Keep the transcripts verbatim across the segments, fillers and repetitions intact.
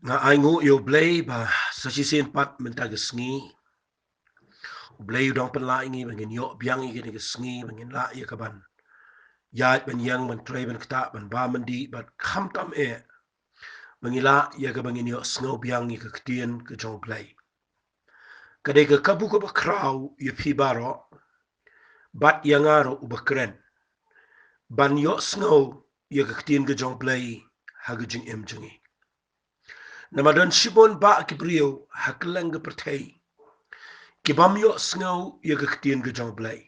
Nga ai nguh ïa U Blei ba sa shisien pat mynta ka sngi U Blei u dang pynlah ïa ngi ba ngin ïoh biang ïa kane ka sngi ba ngin lah ïa ka ban ïaid ban ïeng ban trei ban ktah ban bam ban dih bad khamtam eh ba ngin lah ïa ka ba ngin ïoh sngew biang ïa ka ktien ka jong U Blei. Ka dei ka kabu kaba khraw ïa phi baroh bad ïa nga ruh uba kren ban ïoh sngew ïa ka ktien ka jong U Blei ha ka jingim jong ngi. Namar don shibun bah ki briew ha kylleng ka pyrthei ki bym ïoh sngew ïa ka ktien ka jong U Blei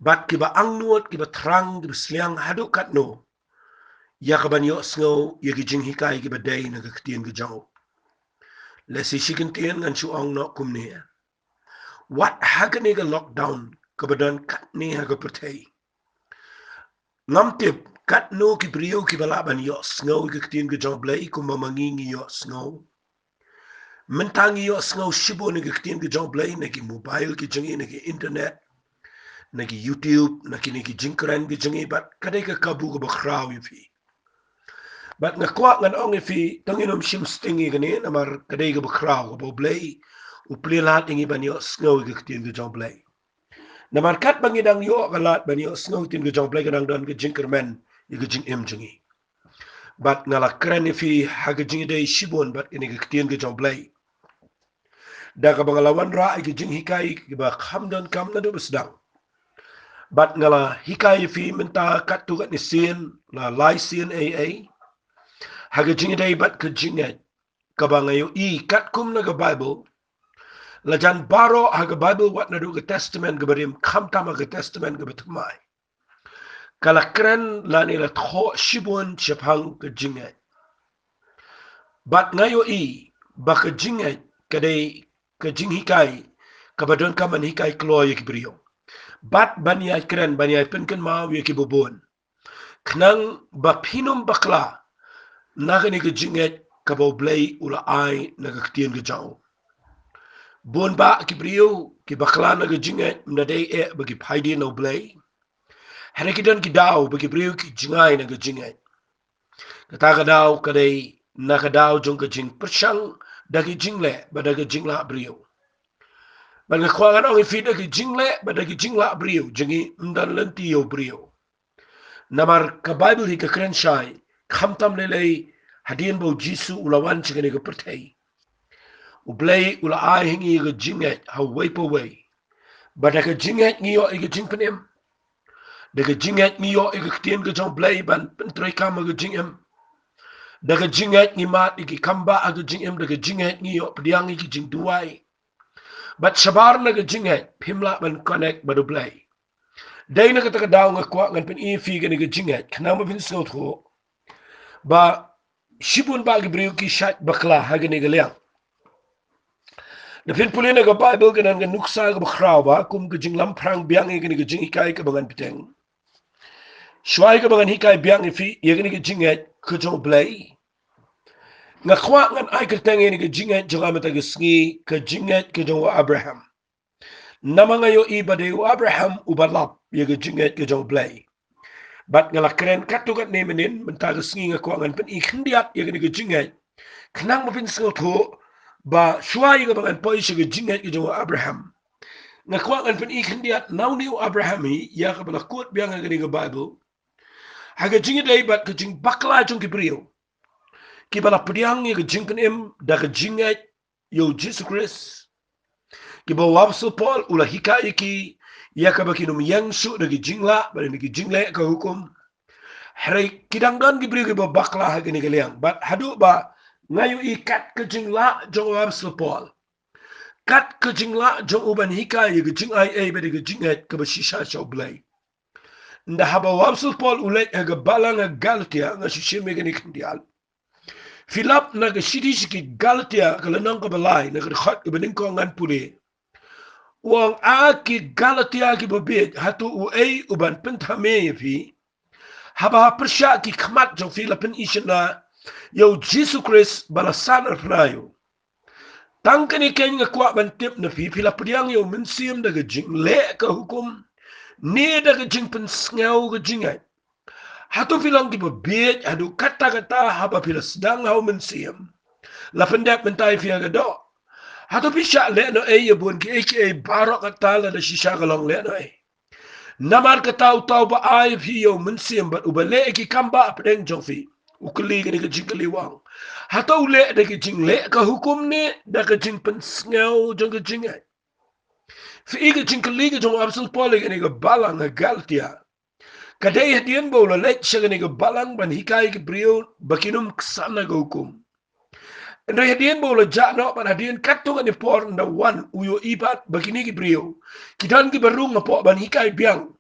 bad kiba angnud, kiba thrang, kiba sliang haduh katno ïa ka ban ïoh sngew ïa ki jinghikai kiba dei na ka ktien ka jong U. Lehse shi kyntien ngan shu ong noh kumne. Wat ha kane ka lockdown kaba don katne ha ka pyrthei, ngam tip katno ki briew kiba lah ban ïoh sngew ïa ka ktien ka jong U Blei kumba ma ngi ngi ïoh sngew. Mynta ngi ïoh sngew shibun ïa ka ktien ka jong U Blei na ki mobile ki jong ngi, na ki internet, na ki YouTube, na kine ki jingkren ki jong ngi bad ka dei ka kabu kaba khraw ïa phi. Bad nga kwah ngan ong ïa phi, to ngin ym shim sting ïa kane namar ka dei kaba khraw kaba U Blei u plie lad ïa ngi ban ïoh sngew ïa ka ktien ka jong U Blei. Namar katba ngi dang ïoh ka lad ban ïoh sngew ïa ka ktien ka jong U Blei ka dang don ka jingkyrmen ïa ka jingim jong ngi. Bad nga la kren ïa phi ha ka jingïadei shibun bad kane ka ktien ka jong U Blei da kaba nga la wanrah ïa ka jinghikai kiba kham donkam naduh ba sdang. Bad nga la hikai ïa phi mynta katto katne sien, la lai sien ei ei, ha ka jingïadei bad ka jingngeit kaba nga ïohi katkum na ka Baibl. La jan baroh ha ka Baibl wat naduh ka Testament kaba rim khamtam ha ka Testament kaba thymmai, ka la kren lane la thoh shibun shaphang ka jingngeit. Bad nga ïohi ba ka jingngeit ka dei ka jinghikai kaba donkam ban hikai kloi ïa ki briew bad ban ïai kren, ban ïai pynkynmaw ïa kiba bun, khnang ba phin ym bakla na kane ka jingngeit kaba U Blei u la ai na ka ktien ka jong U. Bun bah ki briew ki bakla na ka jingngeit, ym da dei eh ba ki phaidien na U Blei, hynrei ki don ki daw ba ki briew ki jngai na ka jingngeit. Kata ka daw ka dei na ka daw jong ka jingpyrshang da ki jingleh bad da ka jinglah briew. Bad nga kwah ngan ong ïa phi, da ki jingleh bad da ki jinglah briew jong ngi ym don lynti ïa u briew. Namar ka Baibl hi ka kren shai, khamtam lei lei hadien ba U Jisu u la wan sha kane ka pyrthei, U Blei u la ai ha ngi ka jingngeit ha uwei pa uwei. Bad da ka jingngeit ngi ïoh ïa ka jingpynim. Da ka jingngeit ngi ïoh ïa ka ktien ka jong U Blei ban pyntreikam ha ka jingim. Da ka jingngeit ngi mad ïa ki kambah ha ka jingim, da ka jingngeit ngi ïoh pdiang ïa ki jingduwai. Bad shabar na ka jingngeit phim lah ban connect bad U Blei. Dei na kata ka daw nga kwah ngan pyni ïa phi kane ka jingngeit khnang ba phin sngewthuh ba shibun bah ki briew ki shait bakla ha kane ka liang. Da phin pule na ka Baibl ka don ka nuksa kaba khraw ba kum ka jinglamphrang biang ïa kane ka jinghikai kaba ngan bteng. Shuwa ïa kaba ngan hikai biang ïa phi ïa kane ka jingngeit ka jong U Blei, nga kwah ngan ai kyrteng ïa kane ka jingngeit jong nga mynta ka sngi ka jingngeit ka jong u Abraham. Namar nga ïohi ba dei u Abraham uba lap ïa ka jingngeit ka jong U Blei. Bad nga la kren katto katne mynnin, mynta ka sngi nga kwah ngan pyni khyndiat ïa kane ka jingngeit khnang ba phin sngewthuh ba shuwa ïa kaba ngan poi sha ka jingngeit ka jong u Abraham, nga kwah ngan pyni khyndiat na une u Abraham hi ïa kaba la kut biang ha kane ka Baibl, ha ka jingïadei bad ka jingbakla jong ki briew kiba la pdiang ïa ka jingpynim da ka jingngeit ïa u Jisu Khrist, kiba u Apostol Paul u la hikai ïa ki ïa kaba kin ym ïeng shuh da ki jinglah bad da ki jingleh ka hukum. Hynrei ki dang don ki briew kiba bakla ha kane ka liang. Bad haduh ba nga ïohi kat ka jinglah jong u Apostol Paul, kat ka jinglah jong u ban hikai ïa ka jingai ei bad ïa ka jingngeit kaba shisha sha U Blei. Ynda haba u Apostol Paul u leit ha ka balang ha Galatia, nga shu shim ïa kane khyndiat. Phi lap na ka shithi sha ki Galatia ka lynnong kaba lai, na ka dkhot kaba nyngkong ngan pule. U ong, A ki Galatia kiba bieit, hato uei u ban pynthame ïa phi? Haba ha pyrshah ki khmat jong phi la pyni shynna ïa u Jisu Khrist ba la san arphna ïa u. Tang kane keiñ nga kwah ban tip na phi, phi la pdiang ïa u Mynsiem da ka jingleh ka hukum ne da ka jingpynsngew ka jingngeit? Hato phi long kiba bieit haduh katta katta haba phi la sdang ha u Mynsiem? La pyndep mynta ïa phi ha ka doh. Hato phi shah leh noh ei ïa bun kiei kiei baroh kata lada shisha ka long leh noh ei? Namar kata uta uba ai ïa phi ïa u mynsiem bad uba leh ïa ki kam ba hapdeng jong phi, u kylli kane ka jingkylli u ong, hato u leh da ka jingleh ka hukum ne da ka jingpynsngew jong ka jingngeit? Phi i ka jingkylli ka jong u Apostol Paul ïa kane ka balang ha Galatia. Ka dei hadien ba u la leit sha kane ka balang ban hikai ki briew ba kin ym ksan ha ka hukum. Hynrei hadien ba u la jah noh bad hadien katto katne por ynda wan, u ïohi pat ba kine ki briew ki don kiba rung hapoh ban hikai biang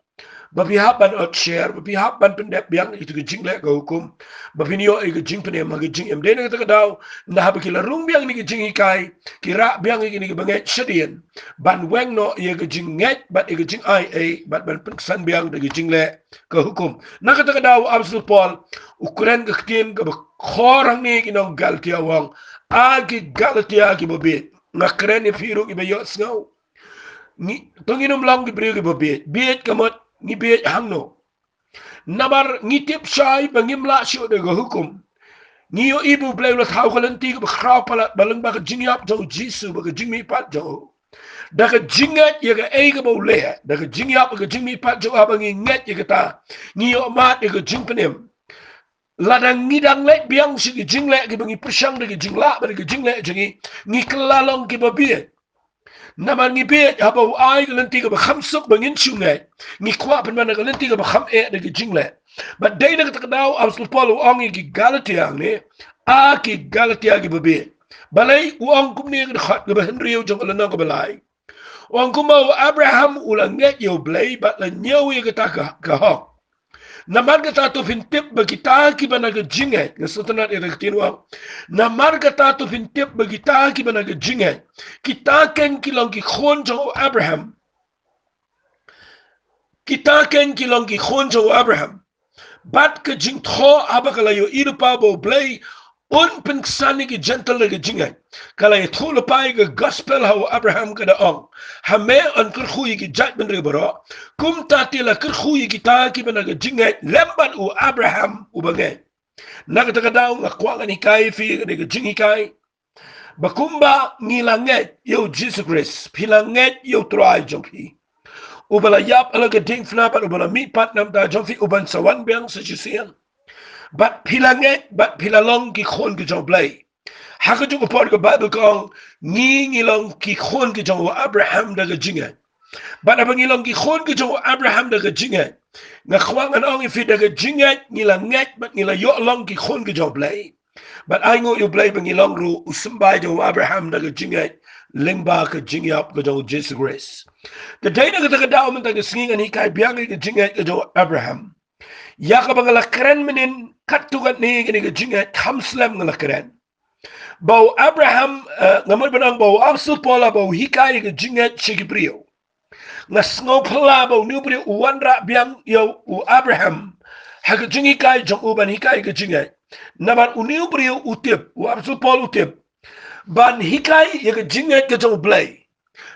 ba phi hap ban ot sher, ba phi hap ban pyndep biang ïa kito ki jingleh ka hukum, ba phin ïoh ïa ka jingpynim ha ka jingim. Dei na kata ka daw, ynda haba ki la rung biang ïa kine ki jinghikai, ki rah biang ïa kine ki bangeit shadien ban weng noh ïa ka jingngeit bad ïa ka jingai ei bad ban pynksan biang da ka jingleh ka hukum. Na kata ka daw u Apostol Paul u kren ka ktien kaba khor hangne ïa ki nong Galatia u ong, a ki Galatia kiba bieit. Nga kren ïa phi ruh kiba ïohsngew. Ngi, to ngin ym long ki briew kiba bieit. Bieit ka mut ngi bieit hangno? Namar ngi tip shai ba ngim lah shuh da ka hukum. Ngi ïohi ba U Blei u la thaw ka lynti kaba khraw palat ba lyngba ka jingïap jong u Jisu bad ka jingmihpat jong u. Da ka jingngeit ïa kaei kaba u leh, da ka jingïap bad ka jingmihpat jong u, haba ngi ngeit ïa kata, ngi ïoh mad ïa ka jingpynim. Lada ngi dang leit biang sha ki jingleh kiba ngi pyrshang da ka jinglah bad da ka jingleh jong ngi, ngi kylla long kiba bieit. Namar ngi bieit haba u ai ka lynti kaba kham suk ba ngin shu ngeit. Ngi kwah pynban da ka lynti kaba kham eh da ka jingleh. Bad dei na kata ka daw u Apostol Paul u ong ïa ki Galatia hangne, a ki Galatia kiba bieit. Balei u ong kumne ha ka dkhot kaba hynriew jong ka lynnong kaba lai? U ong kumba u Abraham u la ngeit ïa U Blei bad la ñiew ïa kata ka, ka hok. Namar kata to phin tip ba kita kiba na ka jingngeit, nga sngewtynnat ïa ka ktien u ong. Namar kata to phin tip ba kita kiba na ka jingngeit, kita keiñ ki long ki khun jong u Abraham. Kita keiñ ki long ki khun jong u Abraham. Bad ka jingthoh haba ka la ïohi lypa ba U Blei un pynksan ïa ki Jentil da ka jingngeit, ka la ïathuh lypa ïa ka gospel ha u Abraham, ka da ong, ha me yn kyrkhu ïa ki jaitbynriew baroh. Kumta te la kyrkhu ïa kita kiba na ka jingngeit lem bad u Abraham uba ngeit. Na kata ka daw nga kwah ngan hikai ïa phi kane ka jinghikai. Ba kumba ngi la ngeit ïa u Jisu Khrist, phi la ngeit ïa u Trai jong phi, uba la ïap ha la ka diengphna bad uba la mihpat na ka bynta jong phi, uban sa wan biang sa shisien. Bad phi la ngeit bad phi la long ki khun ki jong U Blei. Ha kajuh ka por ka Baibl ka ong, ngi ngi long ki khun ki jong u Abraham da ka jingngeit. Bad haba ngi long ki khun ki jong u Abraham da ka jingngeit, nga kwah ngan ong ïa phi, da ka jingngeit ngi la ngeit bad ngi la ïoh long ki khun ki jong U Blei. Bad ai nguh ïa U Blei ba ngi long ruh u symbai jong u Abraham da ka jingngeit lyngba ka jingïap ka jong u Jisu Khrist. Te dei na kata ka daw mynta ka sngi ngan hikai biang ïa ka jingngeit ka jong u Abraham, ïa kaba nga la kren mynnin katto katne. Kane ka jingngeit kham slem nga la kren. Ba u Abraham, eh, nga mut ban ong ba u Apostol Paul haba u hikai ïa ka jingngeit sha ki briew, nga sngewphylla ba une u briew u wanrah biang ïa u Abraham ha ka jinghikai jong u ban hikai ïa ka jingngeit. Namar une u briew u tip, u Apostol Paul u tip, ban hikai ïa ka jingngeit ka jong U Blei,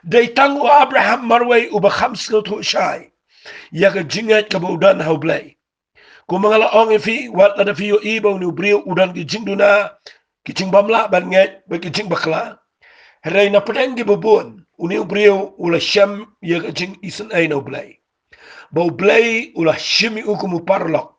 dei tang u Abraham marwei uba kham sngewthuh shai ïa ka jingngeit kaba u don ha U Blei. Kumba nga la ong ïa phi, wat lada phi ïohi ba une u briew u don ki jingduna, ki jingbymlah ban ngeit bad ki jingbakla, hynrei na pdeng kiba bun une u briew u la shem ïa ka jingisynei na U Blei. Ba U Blei u la shim ïa u kum u paralok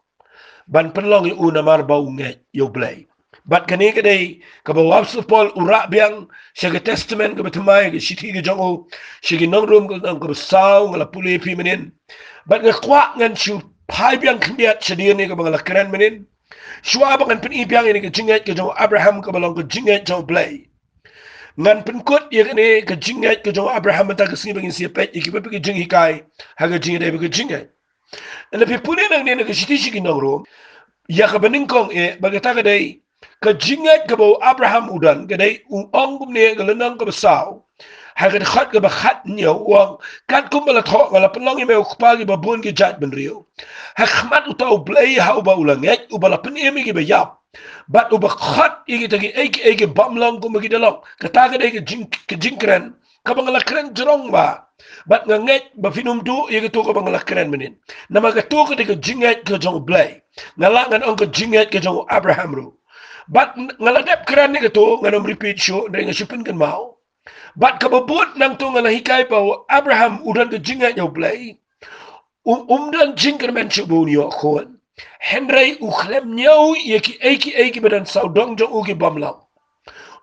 ban pynlong ïa u namar ba u ngeit ïa U Blei. Bad kane ka dei kaba u Apostol Paul u rah biang sha ka Testament kaba thymmai, ka shithi ka jong u sha ki nong Rom, ka lynnong kaba saw, nga la pule ïa phi mynnin. Bad nga kwah ngan shu phai biang khyndiat shadien ïa kaba nga la kren mynnin, shuwa ba ngan pyni biang ïa kane ka jingngeit ka jong u Abraham kaba long ka jingngeit jong U Blei. Ngan pynkut ïa kane ka jingngeit ka jong u Abraham mynta ka sngi ba ngin sa ïa peit ïa kiba ki jinghikai ha ka jingïadei bad ka jingngeit. Lada phi pule nangne na ka shithi sha ki nong Rom, ïa kaba nyngkong eh, ba kata ka dei ka jingngeit kaba u Abraham u don, ka dei u ong kumne ha ka lynnong kaba saw, ha ka dkhot kaba khathynñiew u ong, katkum ba la thoh, nga la pynlong ïa me u kpa kiba bun ki jaitbynriew. Ha khmat uta U Blei ha uba u la ngeit, uba la pynim ïa kiba ïap, bad uba khot ïa kita kiei kiei ki bym long kumba ki da long. Kata ka dei ka jing, ka jingkren kaba nga la kren jrong bha. Bad nga ngeit ba phin ym duh ïa kato kaba nga la kren mynnin. Namar kato ka dei ka jingngeit ka jong U Blei. Nga lah ngan ong ka jingngeit ka jong u Abraham ruh. Bad nga la dep kren ïa kato, ngan ym repeat shuh, hynrei nga shu pynkynmaw. Bad kaba bud nangto nga la hikai ba u Abraham u don ka jingngeit ïa u Blei. Um, um don jingkyrmen shuh ba un ïoh khun. Hynrei u khlem ñiew ïa kiei kiei kiba don sawdong jong u ki bym long.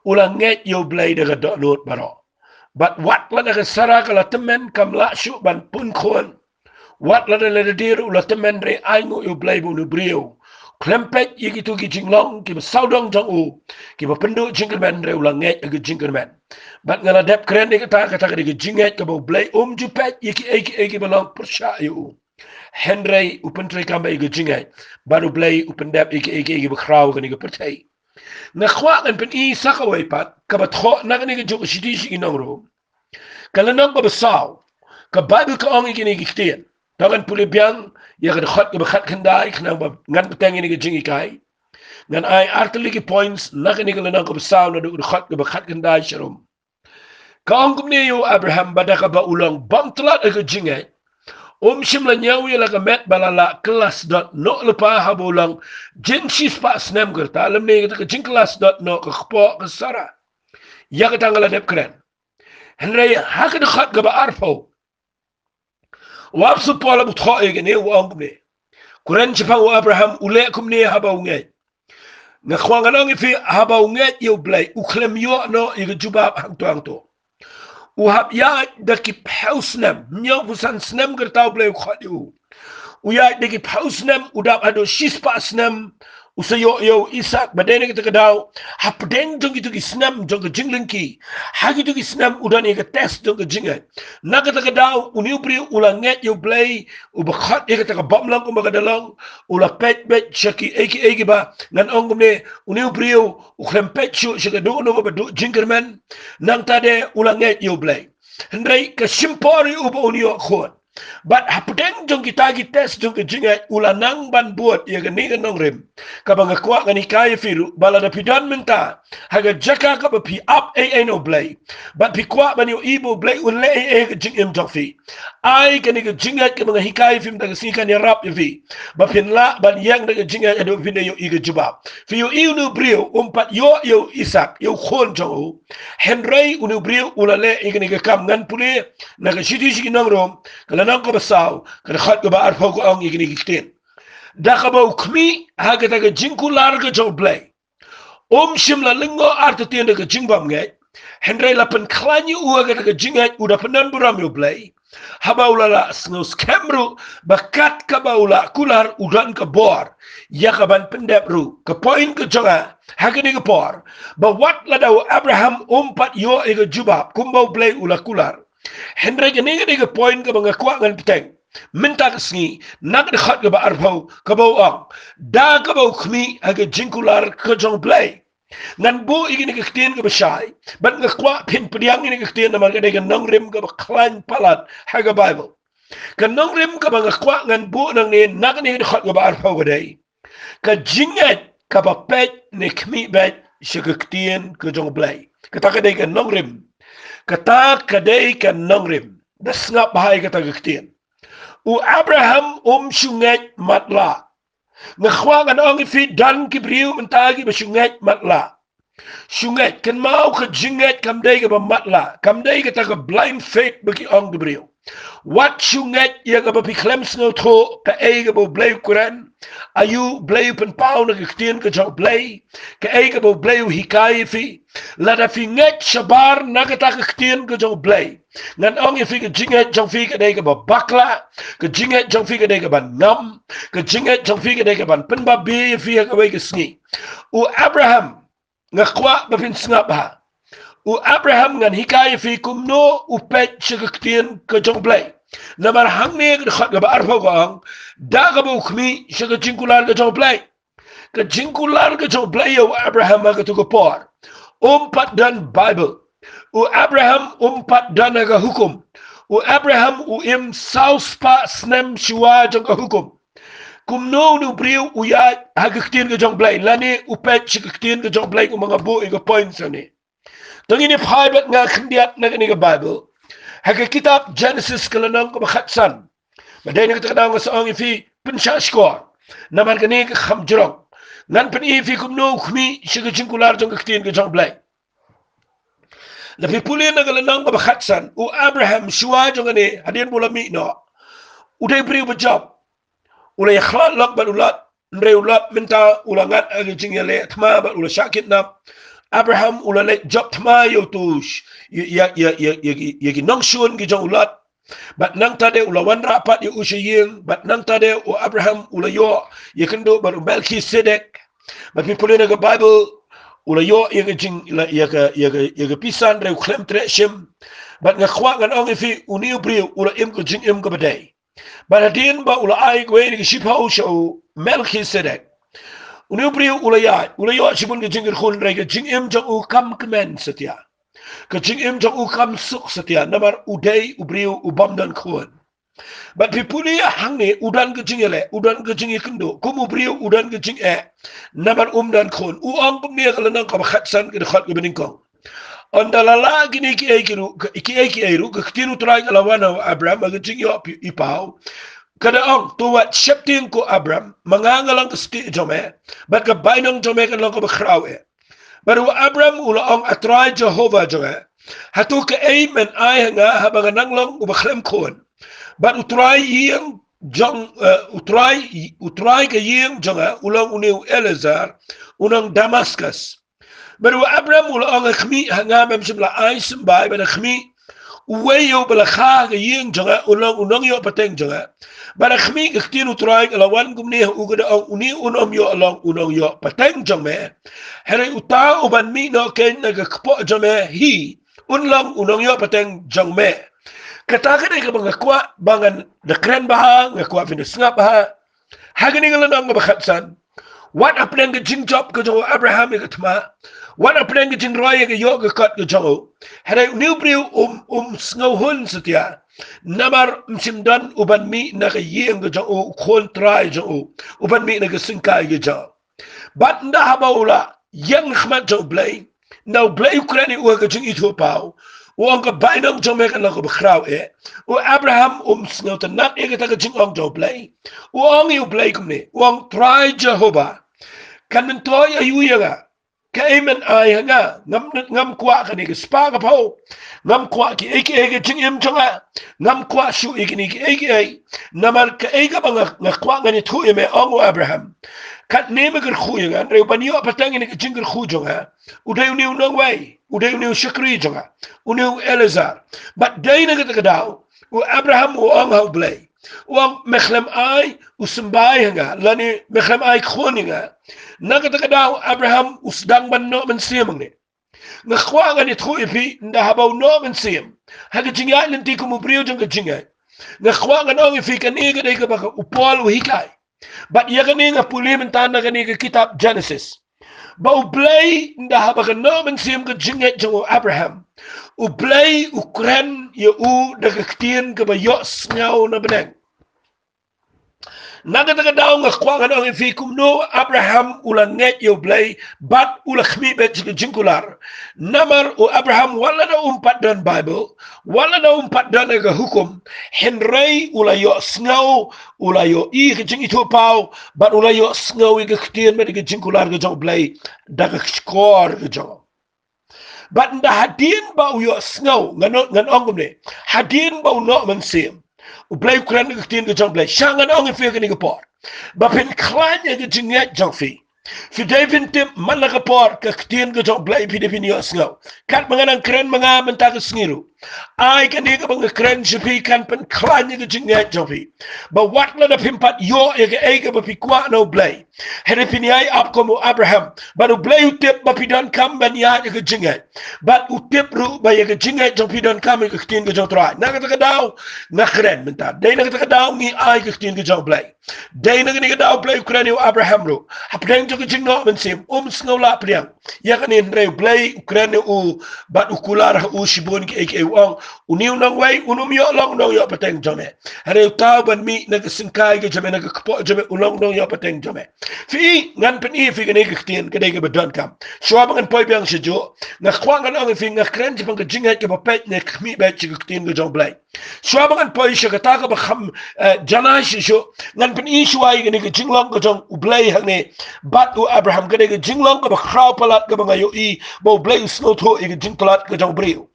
U la ngeit ïa u Blei da ka dohnud baroh. Bad wat lada ka Sara ka la tymmen kam lah shuh ban pun khun. Wat lada lada dei ruh u la tymmen, hynrei ai nguh ïa u Blei ba une u briew u khlem peit ïa kito ki jinglong kiba sawdong jong u kiba pynduh jingkyrmen, hynrei u la ngeit ïa ka jingkyrmen. Bad nga la dep kren ïa kata, kata ka dei ka jingngeit kaba u Blei um ju peit ïa kiei kiei kiba long pyrshah ïa u. Hynrei u pyntreikam ïa ka jingngeit bad u Blei u pyndep ïa kiei kiei kiba khraw ha kane ka pyrthei. Nga kwah ngan pyni sa kawei pat kaba thoh na kane ka juk shithi sha ki nong Rom. Ka lynnong kaba saw, ka Baibl ka ong ïa kine ki ktien. To ngan pule biang ïa ka dkhot kaba khatkhyndai khnang ba ngan bteng ïa kane ka jinghikai. Ngan ai artylli ki points na kane ka lynnong kaba saw naduh ka dkhot kaba khatkhyndai sharum. Ka ong kumne ïa u Abraham, ba da kaba u long bym tlot ha ka jingngeit, um shym la ñiew ïa la ka met ba la lah kylla sdot noh lypa haba u long jin shispah snem ka rta, lymne kata ka jingkylla sdot noh ka kpoh ka Sara. Ïa kata nga la dep kren. Hynrei ha ka dkhot kaba arphew, u Apostol Paul u thoh ïa kane, u ong kumne. Kren shaphang u Abraham, u leh kumne haba u ngeit. Nga kwah ngan ong ïa phi, haba u ngeit ïa u Blei, u khlem ïoh noh ïa ka jubab hangto hangto. U hap ïaid da ki phew snem, hynñiewphew san snem ka rta u Blei u khot ïa u. U ïaid da ki phew snem, u dap haduh shispah snem, u sa ïoh ïa u Isaak, ba dei na kata ka daw, hapdeng jong kito ki snem jong ka jinglyngkhi, ha kito ki snem u don ïa ka test jong ka jingngeit. Na kata ka daw, une u briew u la ngeit ïa u Blei, uba khot ïa kata ka bym long kumba ka da long, u la peit beit sha kiei kiei kiba, ngan ong kumne, une u briew u khlem peit shuh sha ka dohnud kaba duh jingkyrmen, nangta de u la ngeit ïa u Blei. Hynrei ka shim por ïa u ba un ïoh khun. Bad hapdeng jong kita ki test jong ka jingngeit u la nang ban bud ïa kane ka nongrim. Kaba nga kwah ngan hikai ïa phi ruh, ba lada phi don mynta ha ka jaka kaba phi ap ei ei na u Blei, bad phi kwah ban ïohi ba u Blei un leh ei ei ha ka jingim jong phi, ai kane ka jingngeit kaba nga hikai ïa phi mynta ka sngi kan ïarap ïa phi ba phin lah ban ïeng da ka jingngeit haduh phin da ïohi ka jubab. Phi ïohi une u briew um pat ïoh ïa u Isaak, ïa u khun jong u. Hynrei une u briew u la leh ïa kane ka kam. Ngan pule na ka shithi sha ki nong Rom, ka lynnong kaba saw, ka dkhot kaba arphew ka ong ïa kine ki ktien. Da kaba u khmih ha kata ka jingkular ka jong u Blei, um shym la lyngngoh artatien da ka jingbymngeit, hynrei la pynkhlaiñ ïa u ha kata ka jingngeit, u da pyndonburom ïa u Blei. Haba u la lah sngewskhem ruh ba kat kaba u la kular u don ka bor ïa ka ban pyndep ruh. Ka point ka jong nga ha kane ka por, ba wat lada u Abraham um pat ïoh ïa ka jubab kumba u Blei u la kular, hynrei kane ka dei ka point kaba nga kwah ngan bteng mynta ka sngi na ka dkhot kaba arphew, kaba u ong, da kaba u khmih ha ka jingkular ka jong u Blei. Ngan buh ïa kine ki ktien kiba shai, bad nga kwah phin pdiang ïa kine ki ktien namar ka dei ka nongrim kaba khlaiñ palat ha ka Baibl. Ka nongrim kaba nga kwah ngan buh nangne na kane ka dkhot kaba arphew ka dei: ka jingngeit kaba peit ne khmih beit sha ka ktien ka jong u Blei. Kata ka dei ka nongrim. Kata ka dei ka nongrim. Da sngap bha ïa kata ka ktien. U Abraham um shu ngeit matlah. Nga kwah ngan ong ïa phi, don ki briew mynta kiba shu ngeit matlah. Shu ngeit, kynmaw, ka jingngeit kam dei kaba matlah, kam dei kata ka blind faith ba ki ong ki briew. Wat shu ngeit ïa kaba phi khlem sngewthuh, kaei kaba u Blei u kren, aïu u Blei u pynpaw na ka ktien ka jong u Blei, kaei kaba u Blei u hikai ïa phi. Lada phi ngeit shabar na kata ka ktien ka jong u Blei, ngan ong ïa phi, ka jingngeit jong phi ka dei kaba bakla, ka jingngeit jong phi ka dei kaban ngam, ka jingngeit jong phi ka dei kaban pynbabe ïa phi ha kawei ka sngi. U Abraham, nga kwah ba phin sngap bha. U Abraham, ngan hikai ïa phi kumno u peit sha ka ktien ka jong u Blei. Namar hangne ka dkhot kaba arphew ka ong, da kaba u khmih sha ka jingkular ka jong u Blei. Ka jingkular ka jong u Blei ïa u Abraham ha kato ka por. Um pat don Baibl. U Abraham um pat don ha ka hukum. U Abraham u im saw spah snem shuwa jong ka hukum. Kumno une u briew u ïaid ha ka ktien ka jong u Blei, lane u peit sha ka ktien ka jong u Blei, kumba nga buh ïa ka point hangne. To ngin ïa phai bad nga khyndiat na kane ka Baibl, ha ka kitab Genesis ka lynnong kaba khatsan. Ba dei na kata ka daw nga sa ong ïa phi, pynshah shkor, namar kane ka kham jrong. Ngan pyni ïa phi kumno u khmih sha ka jingkular jong ka ktien ka jong U Blei. Lada phi pule na ka lynnong kaba khatsan, u Abraham shuwa jong kane, hadien ba u la mih noh, u dei u briew ba jop. U la ïakhlad lok bad u Lot, hynrei u Lot mynta u la ngat ha ka jingïaleh thma bad u la shah kidnap. Abraham u la leit jop thma ïa uto, ïa, ïa, ïa ki nongshun ki jong u Lot. Bad nangta de u la wanrah pat ïa u sha ïing, bad nangta de u Abraham u la ïoh ïakynduh bad u Melchizedek. Bad phi pule na ka Baibl, u la ïoh ïa ka jing, ïa ka, ïa ka, ïa ka pisa, hynrei u khlem treh shim. Bad nga kwah ngan ong ïa phi, une u briew u la im ka jingim kaba dei. Bad hadien ba u la ai kawei na ki shiphew sha u Melchizedek, une u briew u la ïaid, u la ïoh shibun ka jingkyrkhu, hynrei ka jingim jong u kam kmen satia. Ka jingim jong u kam suk satia, namar u dei u briew u bym don khun. Bad phi pule hangne, u don ka jingïaleh, u don ka jingïakynduh, kum u briew u don ka jingeh, namar um don khun. U ong kumne ha ka lynnong kaba khatsan, ka dkhot kaba nyngkong: Ynda la lah kine kiei ki ruh, kiei kiei ruh, ka ktien U Trai ka la wan ha u Abraham ha ka jingïoh pi-, i paw. Ka da ong, to wat sheptieng ko Abraham, ma nga nga long ka stieh jong me, bad ka bainong jong me kan long kaba khraw eh. Bad u Abraham u la ong, A Trai Jehobah jong nga, hato kaei men ai ha nga haba nga nang long uba khlem khun? Bad u trai ïing jong, eh, u trai, u trai ka ïing jong nga u long une u Eliezer, u nong Damaskus. Bad u Abraham u la ong, A khmih, ha nga mem shym la ai symbai, bad a khmih, uwei uba la kha ha ka ïing jong nga u long u nongïoh pateng jong nga. Bad a khmih, ka ktien U Trai ka la wan kumne ha u, ka da ong, une un ym ïoh long u nongïoh pateng jong me, hynrei uta uban mih noh kein na ka kpoh jong me hi un long u nongïoh pateng jong me. Kata ka dei kaba nga kwah ba ngan da kren bha, nga kwah phin da sngap bha. Ha kane ka lynnong kaba khatsan, wat hapdeng ka jingjop ka jong u Abraham ïa ka thma, wat hapdeng ka jingroi ïa ka ïoh ka kot ka jong u, hynrei une u briew um, um sngewhun satia, namar ym shym don uban mih na ka ïing ka jong u, u khun trai jong u, uban mih na ka syngkai ka jong u. Bad ynda haba u la ïeng ha khmat jong U Blei, ynda U Blei u kren ïa u ha ka jingithuhpaw, u ong, Ka bainong jong me kan long kaba khraw eh. U Abraham um sngewtynnat ïa kata ka jingong jong U Blei. U ong ïa U Blei kumne, u ong, Trai Jehobah, kan myntoi aïu ïa nga? Kaei men ai ha nga? Ngam, ngam kwah kane ka spah ka phew. Ngam kwah kiei kiei ha ka jingim jong nga. Ngam kwah shuh ïa kine kiei kiei. Namar kaei kaba nga, nga kwah ngan ïathuh ïa me, ong u Abraham. Katne me kyrkhu ïa nga, hynrei uban ïoh pateng ïa kane ka jingkyrkhu jong nga u dei une u nongwei, u dei une u shakri jong nga, une u Eliezer. Bad dei na kata ka daw u Abraham u ong ha U Blei, u ong, Me khlem ai u symbai ha nga, lane me khlem ai khun ïa nga. Na kata ka daw u Abraham u sdang ban noh mynsiem hangne. Nga kwah ngan ïathuh ïa phi, ynda haba u noh mynsiem ha ka jingïaid lynti kum u briew jong ka jingngeit, nga kwah ngan ong ïa phi, kane ka dei kaba u Paul u hikai. Bad ïa kane nga pule mynta na kane ka kitab Genesis, ba U Blei, ynda haba ka noh mynsiem ka jingngeit jong u Abraham, U Blei u kren ïa u da ka ktien kaba ïohsngew na bneng. Na kata ka daw nga kwah ngan ong ïa phi kumno u Abraham u la ngeit ïa U Blei bad u la khmih beit sha ka jingkular. Namar u Abraham, wat lada um pat don Baibl, wat lada um pat don ïa ka hukum, hynrei u la ïohsngew, u la ïohi ïa ka jingithuhpaw, bad u la ïohsngew ïa ka ktien bad ïa ka jingkular ka jong U Blei da ka shkor ka jong u. Bad ynda hadien ba u ïohsngew, ngan, ngan ong kumne, hadien ba u noh mynsiem, U Blei u kren ka ktien ka jong U Blei. Sha ngan ong ïa phi ha kane ka por, ba phin khlaiñ ïa ka jingngeit jong phi. Phi dei phin tip man la ka por ka ktien ka jong U Blei phi dei phin ïohsngew. Katba nga nang kren ma nga mynta ka sngi ruh, ai kane kaba nga kren sha phi kan pynkhlaiñ ïa ka jingngeit jong phi. Ba wat lada phim pat ïoh ïa kaei kaba phi kwah na U Blei, hynrei phin ïai ap kum u Abraham. Bad U Blei u tip ba phi donkam ban ïaid ïa ka jingngeit. Bad u tip ruh ba ïa ka jingngeit jong phi donkam ïa ka ktien ka jong U Trai. Na kata ka daw nga kren mynta. Dei na kata ka daw ngi ai ka ktien ka jong U Blei. Dei na kane ka daw U Blei u kren ïa u Abraham ruh. Hapdeng jong ka jingnoh mynsiem, um sngew lah pdiang ïa kane, hynrei U Blei u kren ïa u bad u kular ha u shibun kiei kiei. U ong, une u nongwei un ym ïoh long nongïoh pateng jong me. Hynrei uta uban mih na ka syngkai ka jong me, na ka kpoh jong me, u long nongïoh pateng jong me. Phi, ngan pyni ïa phi kane ka ktien ka dei kaba donkam. Shuwa ba ngan poi biang sha juh, nga kwah ngan ong ïa phi, nga kren shaphang ka jingngeit kaba peit ne khmih beit sha ka ktien ka jong U Blei. Shuwa ba ngan poi sha kata kaba kham, eh, janai shisha, ngan pyni shuwa ïa kane ka jinglong ka jong U Blei hangne bad u Abraham, ka dei ka jinglong kaba khraw palat kaba nga ïohi ba U Blei u sngewthuh ïa ka jingtlot ka jong u briew.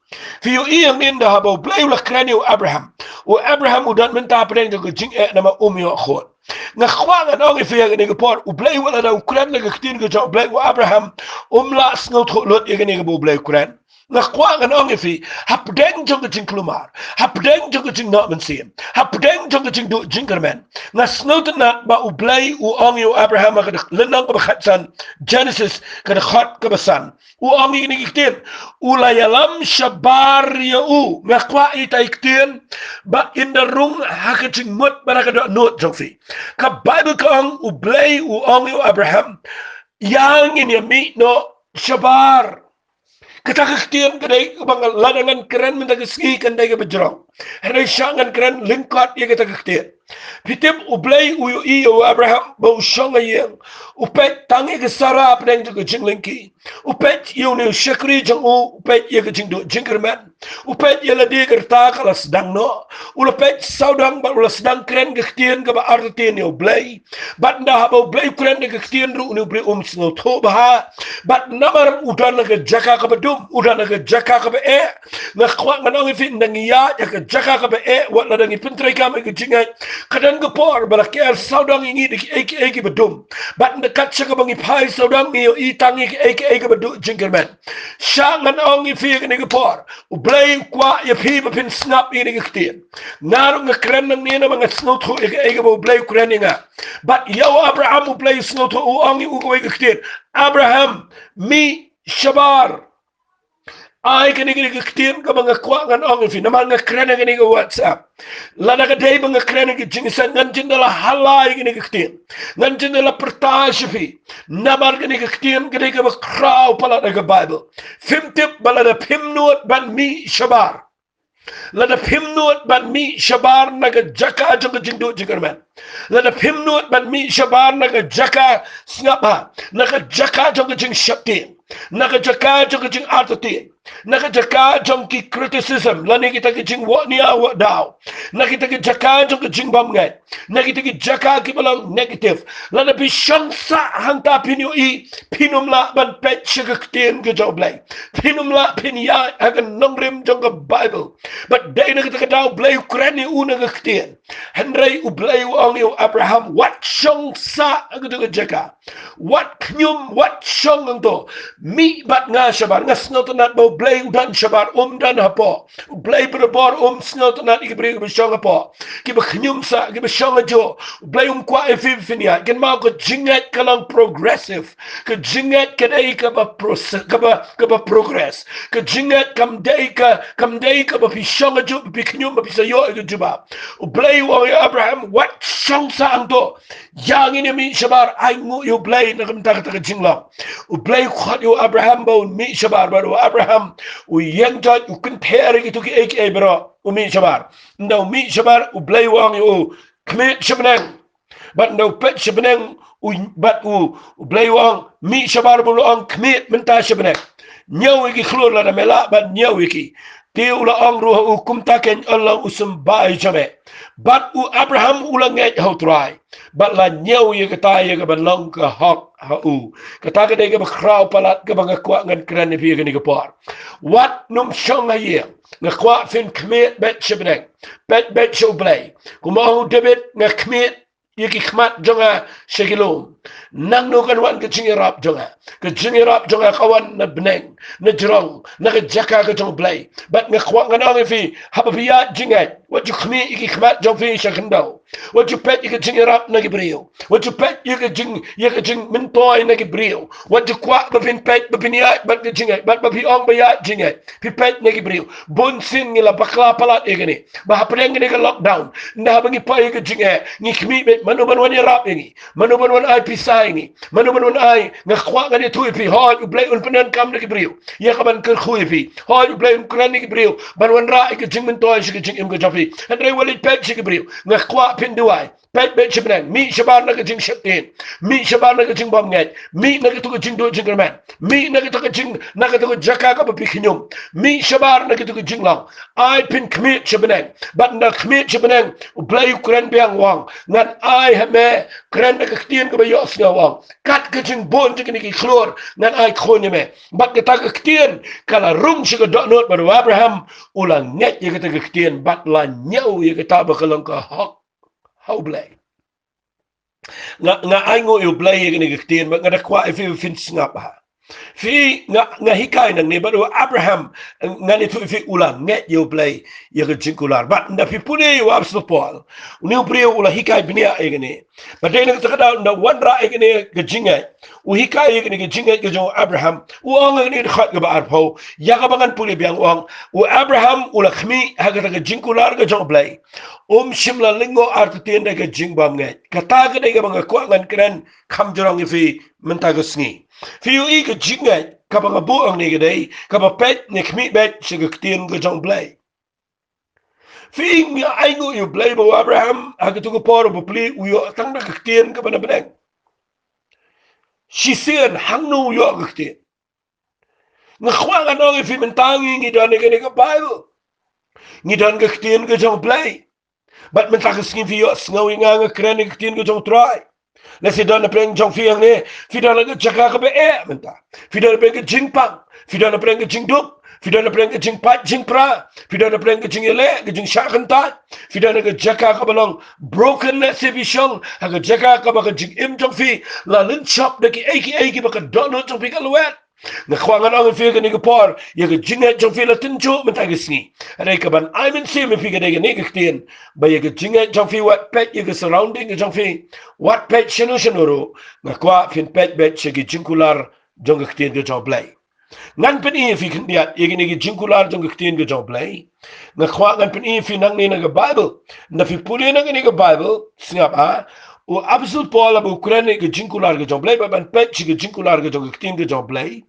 Phi ïohi hangne, ynda haba U Blei u la kren ïa u Abraham, u Abraham u don mynta hapdeng jong ka jingeh namar um ïoh khot. Nga kwah ngan ong ïa phi ha kane ka por, U Blei wat lada u kren na ka ktien ka jong U Blei, u Abraham um lah sngewthuh lut ïa kane kaba U Blei u kren. Nga kwah ngan ong ïa phi, hapdeng jong ka jingkulmar, hapdeng jong ka jingnoh mynsiem, hapdeng jong ka jingduh jingkyrmen, nga sngewtynnat ba U Blei u ong ïa u Abraham ha ka lynnong kaba khatsan, Genesis ka dkhot kaba san. U ong ïa kine ki ktien, u la ïalam shabar ïa u. Nga kwah ïa ita i ktien ba in da rung ha ka jingmut bad ha ka dohnud jong phi. Ka Baibl ka ong U Blei u ong ïa u Abraham, ïa ngin ïa mih noh shabar. Kata ka ktien ka dei kaba nga, lada ngan kren mynta ka sngi kan dei kaba jrong. Hynrei sha ngan kren lyngkot ïa kata ka ktien. Phi tip, U Blei u ïohi ïa u Abraham ba u shong ha ïing. U peit tang ïa ka Sara hapdeng jong ka jinglyngkhi. U peit ïa une u shakri jong u, u peit ïa ka jingduh jingkyrmen. U peit ïa lade ka rta ka la sdang noh. U la peit sawdong bad u la sdang kren ka ktien kaba artatien ïa U Blei. Bad ynda haba U Blei u kren da ka ktien ruh une u briew um sngewthuh bha. Bad namar u don ha ka jaka kaba dum, u don ha ka jaka kaba eh. Nga kwah ngan ong ïa phi, ynda ngi ïaid ha ka jaka kaba eh, wat lada ngi pyntreikam ïa ka jingngeit, ka don ka por ba la ker sawdong ïa ngi da kiei kiei kiba dum. Bad ynda kat sha kaba ngi phai sawdong ngi ïohi tang ïa kiei kiei kiba duh jingkyrmen. Sha ngan ong ïa phi ha kane ka por, U Blei u kwah ïa phi ba phin sngap ïa kane ka ktien. Nga ruh nga kren nangne namar nga sngewthuh ïa kaei kaba U Blei u kren ïa nga. Bad ïa u Abraham U Blei u sngewthuh, u ong ïa u kawei ka ktien, Abraham, mih shabar. Ai kane ka dei ka ktien kaba nga kwah ngan ong ïa phi namar nga kren ha kane ka WhatsApp. Lada ka dei ba nga kren ha ka jingïaseng, ngan jin da la hala ïa kane ka ktien. Ngan jin da la pyrta sha phi. Namar kane ka ktien ka dei kaba khraw palat ha ka Baibl. Phim tip ba lada phim nud ban mih shabar, lada phim nud ban mih shabar na ka jaka jong ka jingduh jingkyrmen, lada phim nud ban mih shabar na ka jaka sngap bha, na ka jaka jong ka jingsheptieng, na ka jaka jong ka jingartatien, na ka jaka jong ki criticism, lane kita ki jingwahnia wahdaw, na kita ki jaka jong ka jingbymngeit, na kita ki jaka kiba long negative, lada phi shong sah hangta phin ïohi, phin ym lah ban peit sha ka ktien ka jong U Blei. Phin ym lah phin ïaid ha ka nongrim jong ka Baibl. Bad dei na kata ka daw U Blei u kren ïa u na ka ktien. Hynrei U Blei u ong ïa u Abraham, wat shong sah ha kata ka jaka. Wat khñium, wat shong hangto. Mih bad nga shabar. Nga sngewtynnat ba U Blei u don shabar, um don hapoh. U Blei barabor um sngewtynnat ïa ki briew kiba shong hapoh, kiba khñium sah, kiba shong hajuh. U Blei um kwah ïa phi ba phin ïaid. Kynmaw, ka jingngeit ka long progressive. Ka jingngeit ka dei kaba process, kaba, kaba progress. Ka jingngeit kam dei ka, kam dei kaba phi shong hajuh, ba phi khñium, ba phi sa ïoh ïa ka jubab. U Blei u ong ïa u Abraham, wat shong sah hangto. Ïa ngin ïa mih shabar. Ai nguh ïa U Blei na ka bynta kata ka jinglong. U Blei u khot ïa u Abraham ba un mih shabar, bad u Abraham u ïeng joit, u kynther ïa kito kiei kiei baroh, u mih shabar. Ynda u mih shabar, U Blei u ong ïa u, khmih sha bneng. Bad ynda u peit sha bneng, u, bad u, U Blei u ong, mih shabar, bad u la ong, khmih mynta sha bneng. Ñiew ïa ki khlur lada me lah ban ñiew ïa ki. Te u la ong ruh ha u, kumta keiñ yn long u symbai jong me. Bad u Abraham u la ngeit ha U Trai, bad la ñiew ïa kata ïa kaban long ka hok ha u. Kata ka dei kaba khraw palat kaba nga kwah ngan kren ïa phi ha kane ka por. Wat nym shong ha ïing. Nga kwah phin khmih beit sha bneng. Peit beit sha U Blei. Kumba ong u David, nga khmih ïa ki khmat jong nga sha ki lum. Nangno kan wan ka jingïarap jong nga? Ka jingïarap jong nga ka wan na bneng, na jrong, na ka jaka ka jong U Blei. Bad nga kwah ngan ong ïa phi, haba phi ïaid jingngeit, wat ju khmih ïa ki khmat jong phi sha khyndew. Wat ju peit ïa ka jingïarap na ki briew. Wat ju peit ïa ka jing, ïa ka jingmyntoi na ki briew. Wat ju kwah ba phin peit, ba phin ïaid bad ka jingngeit, bad ba phi ong ba ïaid jingngeit, phi peit na ki briew. Bun sien ngi la bakla palat ïa kane. Ba hapdeng kane ka lockdown, ynda haba ngi peit ïa ka jingeh, ngi khmih beit mano ban wan ïarap ïa ngi, mano ban wan ai pisa ïa ngi, mano ban wan ai. Nga kwah ngan ïathuh ïa phi, hooid, U Blei un pyndonkam na ki briew ïa ka ban kyrkhu ïa phi. Hooid, U Blei un kren na ki briew ban wanrah ïa ka jingmyntoi sha ka jingim ka jong phi. Hynrei wat leit peit sha ki briew. Nga kwah phin duwai. Peit beit sha bneng, mih shabar na ka jingsheptieng, mih shabar na ka jingbymngeit, mih na kato ka jingduh jingkyrmen, mih na kato ka jing, na kato ka jaka kaba phi khñium, mih shabar na kato ka jinglong. Ai phin khmih sha bneng, bad ynda khmih sha bneng, U Blei u kren biang, u ong, ngan ai ha me, kren da ka ktien kaba ïohsngew, u ong, kat ka jingbun jong kine ki khlur ngan ai khun ïa me. Bad kata ka ktien ka la rung sha ka dohnud, bad u Abraham u la ngeit ïa kata ka ktien bad la ñiew ïa kata ba ka long ka hok ha U Blei. Nga, nga ainguh ïa U Blei ïa kane ka ktien, bad nga da kwah ïa phi ba phin sngap ha. Phi, nga, nga hikai nangne, bad u Abraham, ngan ïathuh ïa phi, u la ngeit ïa U Blei ïa ka jingkular. Bad ynda phi pule ïa u Apostol Paul, une u briew u la hikai bniah ïa kane. Bad dei na kata ka daw ynda wanrah ïa kane ka jingngeit, u hikai ïa kane ka jingngeit ka jong u Abraham, u ong ha kane ka dkhot kaba arphew, ïa kaba ngan pule biang, u ong, u Abraham u la khmih ha kata ka jingkular ka jong U Blei. Um shym la lyngngoh artatien da ka jingbymngeit. Kata ka dei kaba nga kwah ngan kren kham jrong ïa phi mynta ka sngi. Phi ïohi ka jingngeit kaba nga buh hangne ka dei kaba peit ne khmih beit sha ka ktien ka jong U Blei. Phi, nga ainguh ïa U Blei ba u Abraham ha kato ka por u bapli u ïoh tang da ka ktien kaba na bneng. Shisien hangno u ïoh ka ktien? Nga kwah ngan ong ïa phi mynta ngi, ngi don ïa kane ka Baibl. Ngi don ka ktien ka jong U Blei. Bad mynta ka sngi phi ïohsngew ïa nga, nga kren ïa ka ktien ka jong U Trai. Lehse don na pdeng jong phi hangne, phi don ha ka jaka kaba eh mynta. Phi don na pdeng ka jingpang, phi don na pdeng ka jingduk, phi don na pdeng ka jingpait jingpra, phi don na pdeng ka jingïaleh, ka jingshah kyntait, phi don ha ka jaka kaba long broken, lehse phi shong ha ka jaka kaba ka jingim jong phi la lynshop da kiei kiei kiba ka dohnud jong phi ka lwet. Nga kwah ngan ong ïa phi kane ka por, ïa ka jingngeit jong phi la tynjuh mynta ka sngi. Hynrei kaban ai mynsiem ïa phi ka dei kane ka ktien, ba ïa ka jingngeit jong phi wat peit ïa ka surrounding ka jong phi, wat peit shano shano ruh, nga kwah phin peit beit sha ki jingkular jong ka ktien ka jong U Blei. Ngan pyni ïa phi khyndiat ïa kine ki jingkular jong ka ktien ka jong U Blei. Nga kwah ngan pyni ïa phi nangne na ka Baibl. Ynda phi pule na kane ka Baibl, sngap ha. U Apostol Paul haba u kren ïa ka jingkular ka jong U Blei, ba ban peit sha ka jingkular ka jong ka ktien ka jong U Blei.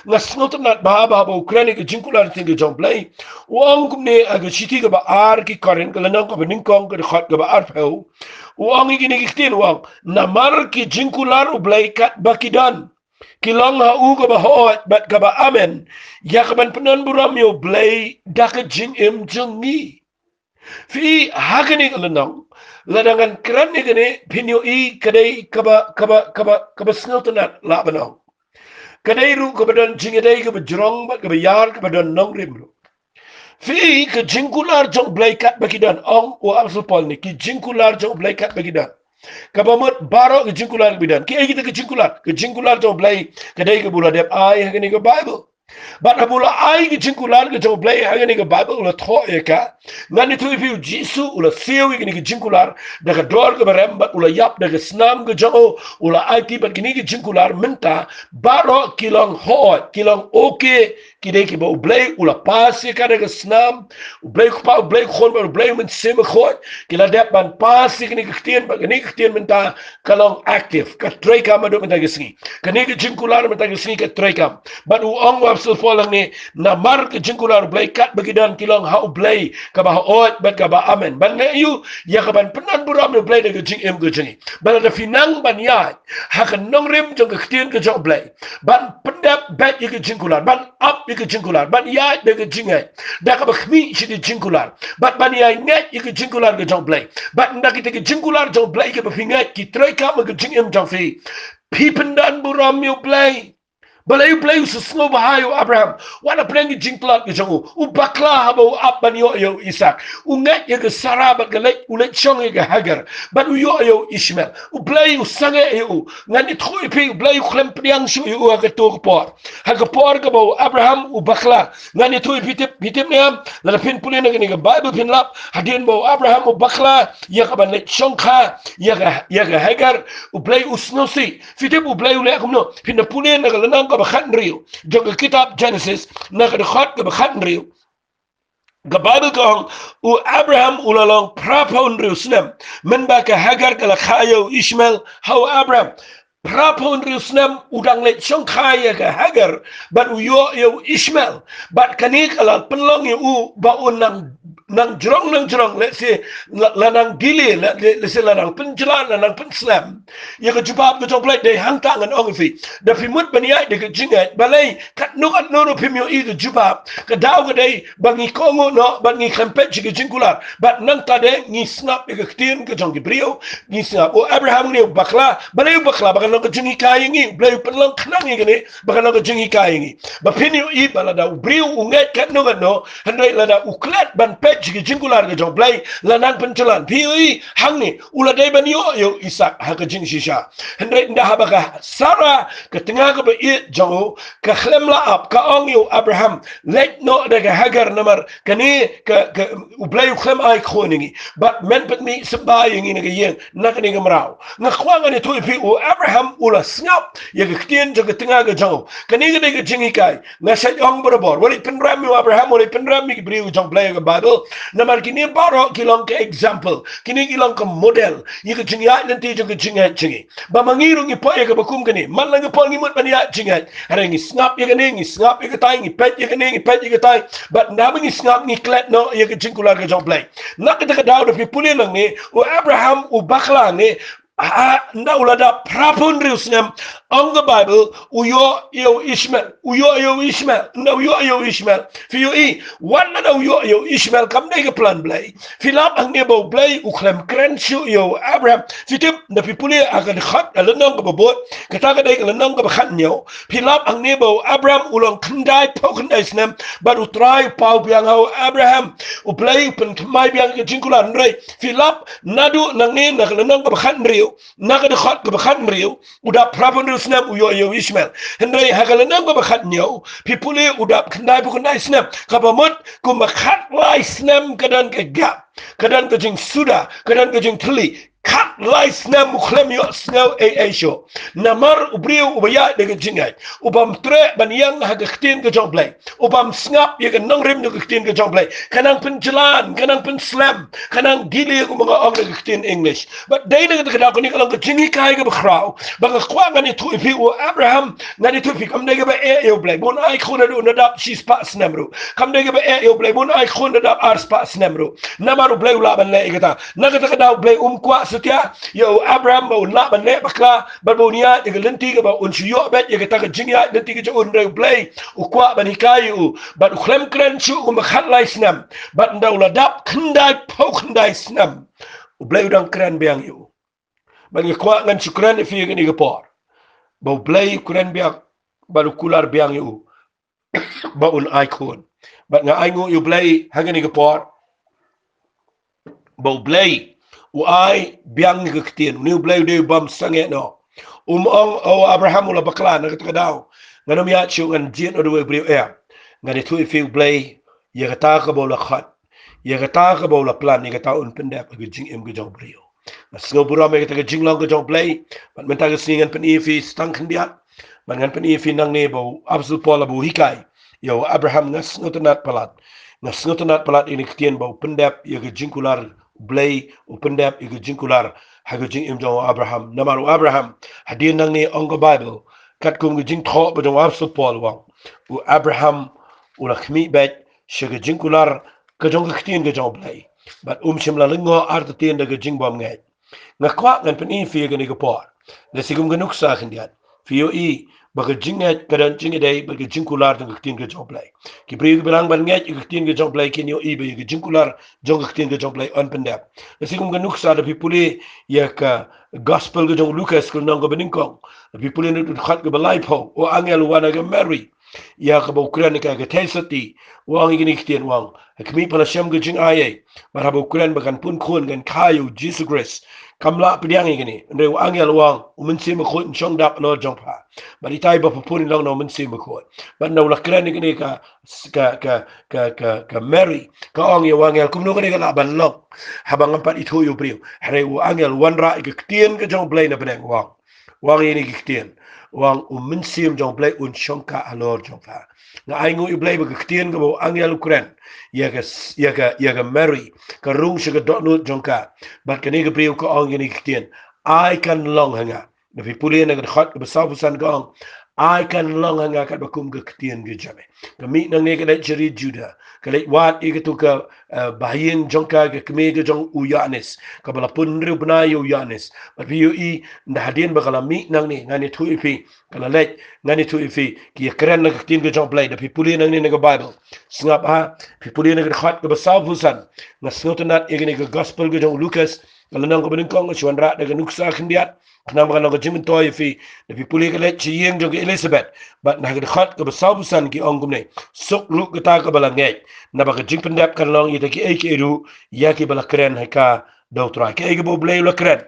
Nga sngewtynnat ba haba, haba u kren ïa ka jingkular ka ktien ka jong U Blei, u ong kumne ha ka shithi kaba ar ki Korinth, ka lynnong kaba nyngkong, ka dkhot kaba arphew. U ong ïa kine ki ktien, u ong, namar ki jingkular U Blei katba ki don, ki long ha u kaba hooid bad kaba amen, ïa kaban pyndon burom ïa U Blei da ka jingim jong ngi. Phi, ha kane ka lynnong, lada ngan kren ïa kane, phin ïohi ka dei kaba, kaba, kaba, kaba sngewtynnat lah ban ong. Ka dei ruh kaba don jingïadei kaba jrong bad kaba ïar, kaba don nongrim ruh. Phi, ka jingkular jong U Blei katba ki don, ong u Apostol Paul ne, ki jingkular jong U Blei katba ki don. Kaba mut baroh ki jingkular kiba ki don. Kiei kita ki jingkular? Ka jingkular jong U Blei ka dei kaba u la dep ai ha kane ka Baibl. Bad haba u la ai ka jingkular ka jong U Blei ha kane ka Baibl, u la thoh ïa ka. Ngan ïathuh ïa phi, u Jisu u la siew ïa kine ki jingkular da ka dor kaba rem, bad u la ïap da ka snam ka jong u, u la aiti, bad kine ki jingkular mynta baroh ki long hooid, ki long okay, ki dei kiba U Blei u la pass ïa ka da ka snam. U Blei u Kpa, U Blei u Khun bad U Blei u Mynsiem Bakhuid ki la dep ban pass ïa kane ka ktien, bad kane ka ktien mynta ka long active, ka treikam haduh mynta ka sngi. Kane ka jingkular mynta ka sngi ka treikam. Bad u ong u Apostol Paul hangne, namar ka jingkular U Blei katba ki don, ki long ha U Blei kaba hooid bad kaba amen. Ban leh aïu? Ïa kaban pyndon burom ïa U Blei da ka jingim ka jong ngi. Bad lada phi nang ban ïaid ha ka nongrim jong ka ktien ka jong U Blei, ban pyndep beit ïa ka jingkular, ban ap ïa ka jingkular, ban ïaid da ka jingngeit, da kaba khmih sha ka jingkular, bad ban ïaid ngeit ïa ka jingkular ka jong U Blei. Bad ynda kita ki jingkular jong U Blei kiba phi ngeit ki treikam ha ka jingim jong phi, phi pyndon burom ïa U Blei. Balei U Blei u sngewbha ïa u Abraham? Wat la pdeng ki jingtlot ki jong u, u bakla haba u ap ban ïoh ïa u Isaak. U ngeit ïa ka Sarah bad ka leit, u leit shong ïa ka Hagar bad u ïoh ïa u Ishmael. U Blei u sangeh ïa u. Ngan ïathuh ïa phi, U Blei u khlem pdiang shuh ïa u ha kato ka por. Ha ka por kaba u Abraham u bakla, ngan ïathuh ïa phi, tip, phi tip ne em, lada phin pule na kane ka Baibl phin lap, hadien ba u Abraham u bakla ïa ka ban leit shongkha ïa ka, ïa ka Hagar, U Blei u sngewsih. Phi tip U Blei u leh kumno? Phin da pule na ka lynnong kaba khathynriew jong ka kitab Genesis, na ka dkhot kaba khathynriew. Ka Baibl ka ong, u Abraham u la long phraphew hynriew snem mynba ka Hagar ka la kha ïa u Ishmael ha u Abraham. Phraphew hynriew snem u dang leit shongkha ïa ka Hagar bad u ïoh ïa u Ishmael. Bad kane ka la pynlong ïa u ba u nang, nang jrong, nang jrong, lehse la, la nang delay, la, lehse la nang pynjlan, la nang pynslem ïa ka jubab ka jong U Blei. Dei hangta ngan ong ïa phi, da phi mut ban ïaid da ka jingngeit, balei katno katno ruh phim ïohi ka jubab? Ka daw ka dei ba ngi kohnguh noh bad ngi khlem peit sha ka jingkular. Bad nangta de ngi sngap ïa ka ktien ka jong ki briew, ngi sngap. U Abraham hangne u bakla. Balei u bakla? Ba kan long ka jinghikai ïa ngi. U Blei u pynlong khnang ïa kane ba kan long ka jinghikai ïa ngi. Ba phin ïohi ba lada u briew u ngeit katno katno, hynrei lada u klet ban peit sha ka jingkular ka jong U Blei, la nang pynjlan. Phi ïohi hangne, u la dei ban ïoh ïa u Isaak ha ka jingshisha. Hynrei ynda haba ka Sarah, ka tnga kaba ïeit jong u, ka khlem la ap, ka ong ïa u Abraham, leit noh da ka Hagar, namar kane ka, ka, U Blei u khlem ai khun ïa ngi. Bad men pat mih symbai ïa ngi na ka ïing na kane ka mraw. Nga kwah ngan ïathuh ïa phi, u Abraham u la sngap ïa ka ktien jong ka tnga ka jong u. Kane ka dei ka jinghikai. Nga shait ong barabor, wat leit pynrem ïa u Abraham, wat leit pynrem ïa ki briew jong U Blei ha ka Baibl. Namar kine baroh ki long ka example, kine ki long ka model ïa ka jingïaid lynti jong ka jingngeit jong ngi. Ba ma ngi ruh ngi poi ïa kaba kum kane. Man la ngi poi ngi mut ban ïaid jingngeit, hynrei ngi sngap ïa kane, ngi sngap ïa katai, ngi peit ïa kane, ngi peit ïa katai. Bad ynda ba ngi sngap, ngi klet noh ïa ka jingkular ka jong U Blei. Na kata ka daw da phi pule nangne, u Abraham u bakla ne, ha, ynda u la dap phraphew hynriew snem, ong ka Baibl, u ïoh ïa u Ishmael, u ïoh ïa u Ishmael, ynda u ïoh ïa u Ishmael. Phi ïohi, wat lada u ïoh ïa u Ishmael, kam dei ka plan Blei. Phi lap hangne ba U Blei u khlem kren shuh ïa u Abraham. Phi tip, ynda phi pule ha ka dkhot, ha lynnong kaba bud, kata ka dei ka lynnong kaba khathynñiew. Phi lap hangne ba u Abraham u long khyndai phew khyndai snem, bad U Trai u paw biang ha u Abraham. U Blei u pynthymmai biang ïa ka jingkular, hynrei phi lap naduh nangne na ka lynnong kaba khathynriew, na ka dkhot kaba khathynriew, u dap phraphew hynriew snem u ïoh ïa u Ishmael. Hynrei ha ka lynnong kaba khathynñiew, phi pule u dap khyndai phew khyndai snem. Kaba mut kumba khatlai snem ka don ka gap, ka don ka jingsuda, ka don ka jingthylli. Khatlai snem u khlem ïohsngew ei ei shuh. Namar u briew uba ïaid da ka jingngeit, u bym treh ban ïeng ha ka ktien ka jong U Blei, u bym sngap ïa ka nongrim jong ka ktien ka jong U Blei, ka nang pynjlan, ka nang pynslem, ka nang delay, kumba nga ong da ka ktien English. Bad dei na kata ka daw kane ka long ka jinghikai kaba khraw ba nga kwah ngan ïathuh ïa phi. U Abraham, ngan ïathuh ïa phi, kam dei kaba eh ïa U Blei ba un ai khun naduh un da dap shispah snem ruh. Kam dei kaba eh ïa U Blei ba un ai khun da dap arspah snem ruh. Namar U Blei u lah ban leh ïa kata. Na kata ka daw U Blei um kwah satia ïa u Abraham ba un lah ban leh bakla bad ba un ïaid ïa ka lynti kaba un shu ïoh beit ïa kata ka jingïaid lynti ka jong u, hynrei U Blei u kwah ban hikai ïa u. Bad u khlem kren shuh kumba khatlai snem. Bad ynda u la dap khyndai phew khyndai snem, U Blei u dang kren biang ïa u. Bad nga kwah ngan shu kren ïa phi ha kane ka por ba U Blei u kren biang bad u kular biang ïa u ba un ai khun. Bad nga ainguh ïa U Blei ha kane ka por ba U Blei u ai biang ïa ka ktien. Une U Blei u dei u bym sangeh noh. Um ong, o Abraham u la bakla, na kata ka daw ngan ym ïaid shuh, ngan jied noh da uwei u briew, em. Ngan ïathuh ïa phi, U Blei, ïa kata kaba u la khot, ïa kata kaba u la plan, ïa kata un pyndep ha ka jingim ka jong u briew. Nga sngewburom ïa kata ka jinglong ka jong U Blei. Bad mynta ka sngi ngan pyni ïa phi sa tang khyndiat. Bad ngan pyni ïa phi nangne ba u Apostol Paul haba u hikai ïa u Abraham. Nga sngewtynnat palat, nga sngewtynnat palat ïa kane ka ktien ba u pyndep ïa ka jingkular U Blei, u pyndep ïa ka jingkular ha ka jingim jong u Abraham. Namar u Abraham, hadien nangne ong ka Baibl, katkum ka jingthoh ba jong u Apostol Paul, u ong, u Abraham u la khmih beit sha ka jingkular ka jong ka ktien ka jong U Blei, bad um shym la lyngngoh artatien da ka jingbymngeit. Nga kwah ngan pyni ïa phi ha kane ka por, lehse kum ka nuksa khyndiat, phi ïohi ba ka jingngeit ka don jingïadei bad ka jingkular jong ka ktien ka jong U Blei. Ki briew kiba nang ban ngeit ïa ka ktien ka jong U Blei kin ïohi ba ïa ka jingkular jong ka ktien ka jong U Blei yn pyndep. Lada kum ka nuksa, lada phi pule ïa ka gospel ka jong u Lukas ka lynnong kaba nyngkong, lada phi pule na ka dkhot kaba laiphew, u angel u wan ha ka Mary ïa kaba u kren ïa ka, ka theisotti, u ong ïa kine ki ktien, u ong, ha khmih, pha la shem ka jingaiei, bad haba u kren ba kan pun khun, kan kha ïa u Jisu Khrist, kam lah pdiang ïa kane. Hynrei u angel u ong, U Mynsiem Bakhuid un shong dap halor jong pha, bad itai ba pha pun i long na U Mynsiem Bakhuid. Bad haba u la kren ïa kane ka, ka, ka, ka, ka, ka Mary, ka ong ïa u angel, kumno kane ka lah ban long haba ngam pat ithuh ïa u briew? Hynrei u angel u wanrah ïa ka ktien ka jong U Blei na bneng, u ong, u ong ïa kine ki ktien, u ong, U Mynsiem jong U Blei un shongkah halor jong pha. Nga ainguh ïa U Blei ba ka ktien kaba u angel u kren ïa ka, ïa ka, ïa ka Mary, ka rung sha ka dohnud jong ka. Bad kane ka briew ka ong ïa kine ki ktien, ai kan long ha nga. Lada phi pule na ka dkhot kaba sawphew san ka ong, ai kan long ha nga katba kum ka ktien ka jong me. Ka mih nangne ka leit sha ri Juda, ka leit wad ïa kato ka, eh, bahaïing jong ka, ka kmie ka jong u Ïoannis, kaba la pun hynriew bnai ïa u Ïoannis. Bad phi ïohi, ynda hadien ba ka la mih nangne, ngan ïathuh ïa phi, ka la leit, ngan ïathuh ïa phi, ki ïakren na ka ktien ka jong U Blei, lada phi pule nangne na ka Baibl. Sngap ha, phi pule na ka dkhot kaba sawphew san, nga sngewtynnad ïa kane ka gospel ka jong u Lukas, ka lynnong kaba nyngkong, nga shu wanrah da ka nuksa khyndiat, khnang ba kan long ka jingmyntoi ïa phi. Lada phi pule, ka leit sha ïing jong ka Elizabeth, bad na ka dkhot kaba sawphew san ki ong kumne, suk ruh kata kaba la ngeit, naba ka jingpyndep kan long ïa kita kiei kiei ruh ïa kiba la kren ha ka da U Trai. Kaei kaba U Blei u la kren?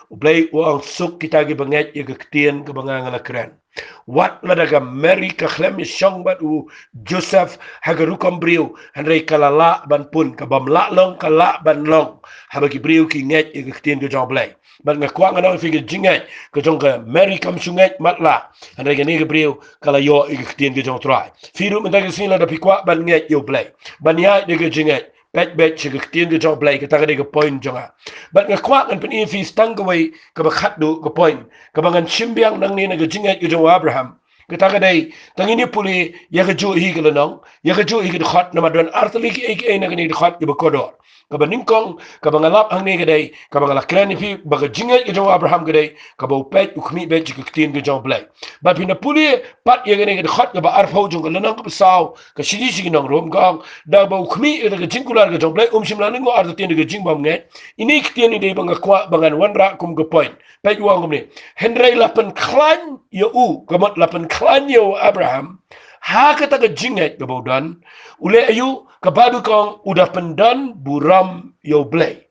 U Blei u ong, suk kita kiba ngeit ïa ka ktien kaba nga, nga la kren. Wat lada ka Mary ka khlem ïashong bad u Joseph ha ka rukom briew, hynrei ka la lah ban pun, kabym lah long ka lah ban long, haba ki briew ki ngeit ïa ka ktien ka jong U Blei. Bad nga kwah ngan ong ïa phi, ka jingngeit ka jong ka Mary kam shu ngeit matlah, hynrei kane ka briew ka la ïoh ïa ka ktien ka jong U Trai. Phi ruh mynta ka sngi, lada phi kwah ban ngeit ïa U Blei, ban ïaid da ka jingngeit, peit beit sha ka ktien ka jong U Blei, kata ka dei ka point jong nga. Bad nga kwah ngan pyni ïa phi tang kawei kaba khatduh ka point kaba ngan shim biang nangne na ka jingngeit ka jong u Abraham. Kata ka dei, tang ngin ïa pule ïa kajuh hi ka lynnong, ïa kajuh hi ka dkhot, namar don artylli kiei kiei na kane ka dkhot kiba kordor. Kaba nyngkong kaba nga lap hangne ka dei, kaba nga la kren ïa phi, ba ka jingngeit ka jong u Abraham ka dei kaba u peit, u khmih beit sha ka ktien ka jong U Blei. Bad phin da pule pat ïa kane ka dkhot kaba arphew jong ka lynnong kaba saw, ka shithi sha ki nong Rom, ka ong, da ba u khmih ïa ka jingkular ka jong U Blei, um shym la lyngngoh artatien da ka jingbymngeit. Ine i ktien i dei ba nga kwah ba ngan wanrah kum ka point. Peit, u ong kumne, hynrei la pynkhlaiñ ïa u, ka mut la pynkhlaiñ ïa u Abraham ha kata ka jingngeit kaba u don. U leh aïu? Ka Baibl ka ong, u da pyndon burom ïa U Blei.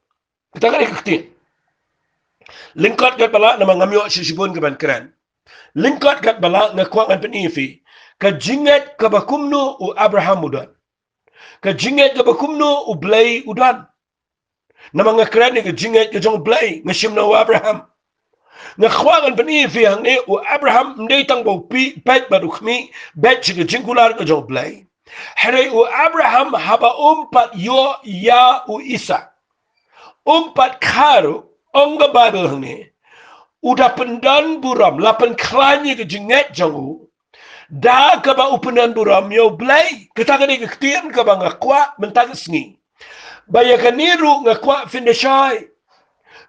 Kata ka dei ka ktien. Lyngkot katba lah, namar ngam ïoh shisha bun ka ban kren. Lyngkot katba lah nga kwah ngan pyni ïa phi ka jingngeit kaba kumno u Abraham u don, ka jingngeit kaba kumno U Blei u don. Namar nga kren ïa ka jingngeit ka jong U Blei, nga shim na u Abraham. Nga kwah ngan pyni ïa phi hangne, u Abraham ym dei tang ba u peit bad u khmih beit sha ka jingkular ka jong U Blei. Hynrei u Abraham haba um pat ïoh ïa u Isak, um pat kha ruh, ong ka Baibl hangne, u da pyndon burom, la pynkhlaiñ ïa ka jingngeit jong u da kaba u pyndon burom ïa U Blei. Kata ka dei ka ktien kaba nga kwah mynta ka sngi. Ba ïa kane ruh nga kwah phin da shai.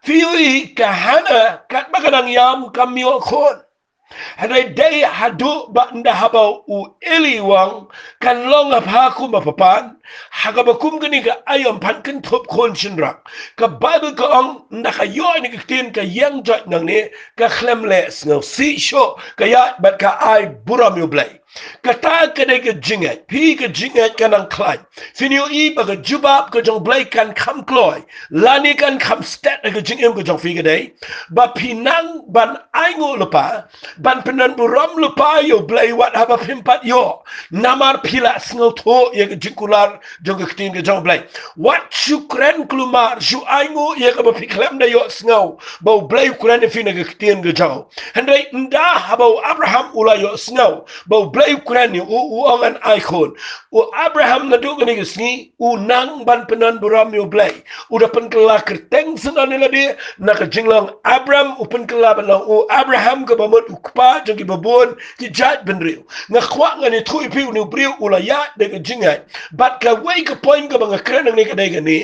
Phi ïohi, ka Hana katba ka dang ïam kam ïoh khun. Hynrei dei haduh ba ynda haba u Eli u ong, kan long ha pha kumba pha pan, ha kaba kum kane ka aïom phan kynthup khun shynrang. Ka Baibl ka ong, ynda ka ïoh ïa kane ka ktien, ka ïeng joit nangne, ka khlem leh sngewsih shuh, ka ïaid bad ka ai burom ïa U Blei. Kata ka dei ka jingngeit. Phi, ka jingngeit ka nang khlaiñ. Phin ïohi ba ka jubab ka jong U Blei kan kham kloi lane kan kham stet ha ka jingim ka jong phi. Ka dei ba phi nang ban ainguh lypa, ban pyndon burom lypa ïa U Blei wat haba phim pat ïoh. Namar phi la sngewthuh ïa ka jingkular jong ka ktien ka jong U Blei. Wat shu kren kulmar, shu ainguh ïa kaba phi khlem da ïohsngew ba U Blei u kren ïa phi na ka ktien ka jong u. Hynrei ynda haba u Abraham u la ïohsngew ba U Blei Blei u kren ïa u, u ong ngan ai khun. U Abraham naduh kane ka sngi u nang ban pyndonkam burom ïa U Blei. U da pynkylla kyrteng syndon ïa lade na ka jinglong Abram, u pynkylla ban long u Abraham, kaba mut u kpa jong kiba bun ki jaitbynriew. Nga kwah ngan ïathuh ïa phi, une u briew u la ïaid da ka jingngeit. Bad kawei ka point kaba nga kren hangne ka dei kane,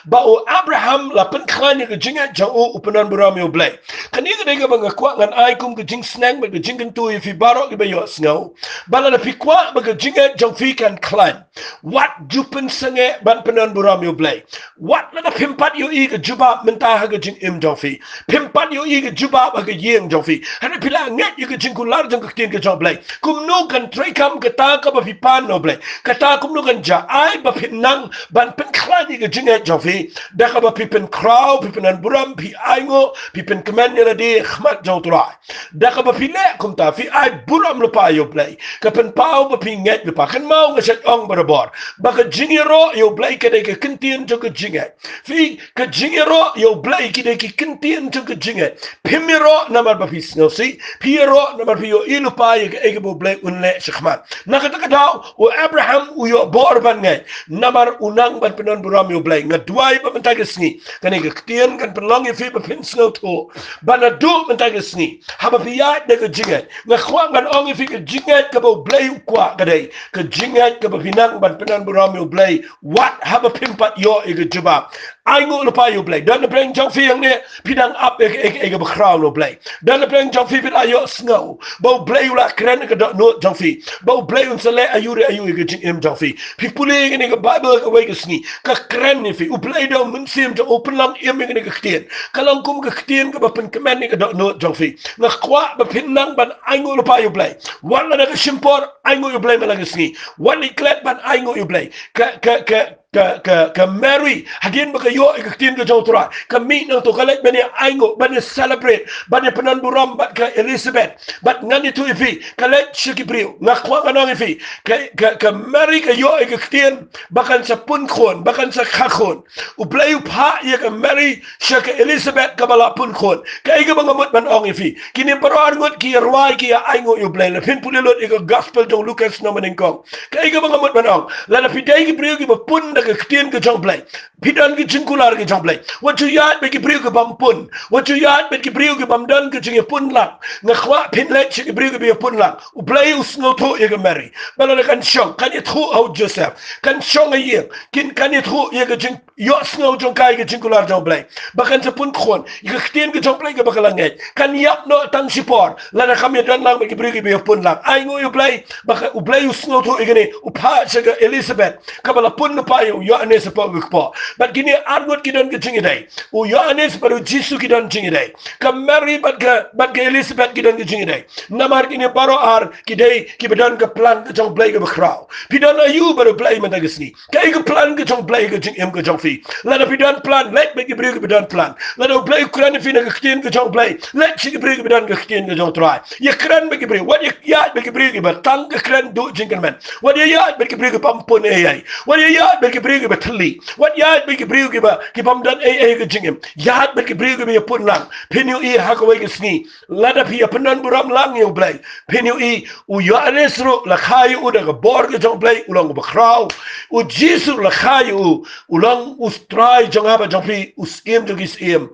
ba u Abraham la pynkhlaiñ ïa ka jingngeit jong u, u pyndonkam burom ïa U Blei. Kane ka dei kaba nga kwah ngan ai kum ka jingsneng bad ka jingkyntu ïa phi baroh kiba ïohsngew. Ba lada phi kwah ba ka jingngeit jong phi kan khlaiñ, wat ju pynsangeh ban pyndonkam burom ïa U Blei. Wat lada phim pat ïohi ka jubab mynta ha ka jingim jong phi, phim pat ïohi ka jubab ha ka ïing jong phi, hynrei phi la ngeit ïa ka jingkular jong ka ktien ka jong U Blei, kumno kan treikam kata kaba phi pan na U Blei? Kata kumno kan jia? Ai ba phin nang ban pynkhlaiñ ïa ka jingngeit jong phi da kaba phi pynkhraw, phi pyndonkam burom, phi ainguh, phi pynkmen ïa lade ha khmat jong U Trai. Da kaba phi leh kumta, phi ai burom lypa ïa U Blei, ka pynpaw ba phi ngeit lypa. Kynmaw, nga shait ong barabor ba ka jingïaroh ïa U Blei ka dei ka kyntien jong ka jingngeit. Phi, ka jingïaroh ïa U Blei ki dei ki kyntien jong ka jingngeit. Phim ïaroh namar ba phi sngewsih, phi ïaroh namar phi ïohi lypa ïa kaei kaba U Blei un leh shakhmat. Na kata ka daw u Abraham u ïoh bor ban ngeit namar u nang ban pyndonkam burom ïa U Blei. Nga duwai ba mynta ka sngi kane ka ktien kan pynlong ïa phi ba phin sngewthuh ba naduh mynta ka sngi, haba phi ïaid da ka jingngeit, nga kwah ngan ong ïa phi, ka jingngeit kaba U Blei u kwah ka dei ka jingngeit kaba phi nang ban pyndonkam burom ïa U Blei wat haba phim pat ïoh ïa ka jubab. Ainguh lypa ïa U Blei. Don napdeng jong phi hangne phi dang ap ïa ka, ïa ka, ïa kaba khraw na U Blei. Don napdeng jong phi phi la ïohsngew ba U Blei u la kren ha ka dohnud jong phi, ba U Blei un sa leh aïu re aïu ïa ka jingim jong phi. Phi pule ïa kane ka Baibl kawei ka sngi, ka kren ïa phi. U Blei da U Mynsiem jong u pynlong im ïa kane ka ktien. Ka long kum ka ktien kaba pynkmen ïa ka dohnud jong phi. Nga kwah ba phin nang ban ainguh lypa ïa U Blei. Wat la da ka shim por, ainguh ïa U Blei man la ka sngi. Wat la klet ban ainguh ïa U Blei. Ka, ka, ka, ka, ka, ka Mary, hadien ba ka ïoh ïa ka ktien ka jong U Trai, ka mih nangta ka leit ban ïa ainguh, ban ïa celebrate, ban ïa pyndonkam burom bad ka Elizabeth. Bad ngan ïathuh ïa phi, ka leit sha ki briew. Nga kwah ngan ong ïa phi, ka, ka, ka Mary ka ïoh ïa ka ktien ba kan sa pun khun, ba kan sa kha khun. U Blei u phah ïa ka Mary sha ka Elizabeth kaba la pun khun. Kaei kaba nga mut ban ong ïa phi, kine baroh arngut ki ïa rwai, ki ïa ainguh ïa U Blei. La phin pule lut ïa ka gospel jong Lukas na mynnyngkong. Kaei kaba nga mut ban ong, lada phi dei ki briew kiba pun da ka ktien ka jong U Blei, phi don ka jingkular ka jong U Blei. Wat ju ïaid bad ki briew ki bym pun. Wat ju ïaid bad ki briew ki bym don ka jingïapun lang. Nga kwah phin leit sha ki briew kiba ïapun lang. U Blei u sngewthuh ïa ka Mary. Ba lada kan shong, kan ïathuh ha u Joseph, kan shong ha ïing, kin, kan ïathuh ïa ka jingïohsngew jong ka ïa ka jingkular jong U Blei, ba kan sa pun khun. Ïa ka ktien ka jong U Blei kaba ka la ngeit kan ïap noh tang shipor lada kam ïadon lang bad ki briew kiba ïapun lang. Ainguh ïa U Blei ba ka, U Blei u sngewthuh ïa kane, u phah sha ka Elizabeth kaba la pun lypa ïa u Ïoannis hapoh ka kpoh. Bad kine arngut ki don ka jingïadei. U Ïoannis bad u Jisu ki don jingïadei. Ka Mary bad ka, bad ka Elizabeth ki don ka jingïadei. Namar kine baroh ar ki dei kiba don ka plan ka jong U Blei kaba khraw. Phi don aïu bad U Blei mynta ka sngi? Kaei ka plan ka jong U Blei ka jingim ka jong phi? Lada phi don plan, leit bad ki briew kiba don plan. Lada U Blei u kren ïa phi na ka ktien ka jong U Blei, leit sha ki briew kiba don ka ktien ka jong U Trai. Ïa kren bad ki briew, wat ïa ïaid bad ki briew kiba tang ka kren duh jingkyrmen. Wat ïa ïaid bad ki briew kiba ym pun ei ei. Wat ïa ïaid bad ki briew kiba thylli. Wat ïaid bad ki briew kiba, ki bym don ei ei ka jingim. Ïaid bad ki briew kiba ïapun lang. Phin ïohi ha kawei ka sngi, lada phi ïa pyndonkam burom lang ïa U Blei, phin ïohi u Ïoannis ruh la kha ïa u da ka bor ka jong U Blei, u long uba khraw. U Jisu la kha ïa u, u long U Trai jong nga bad jong phi, U Syiem jong ki syiem.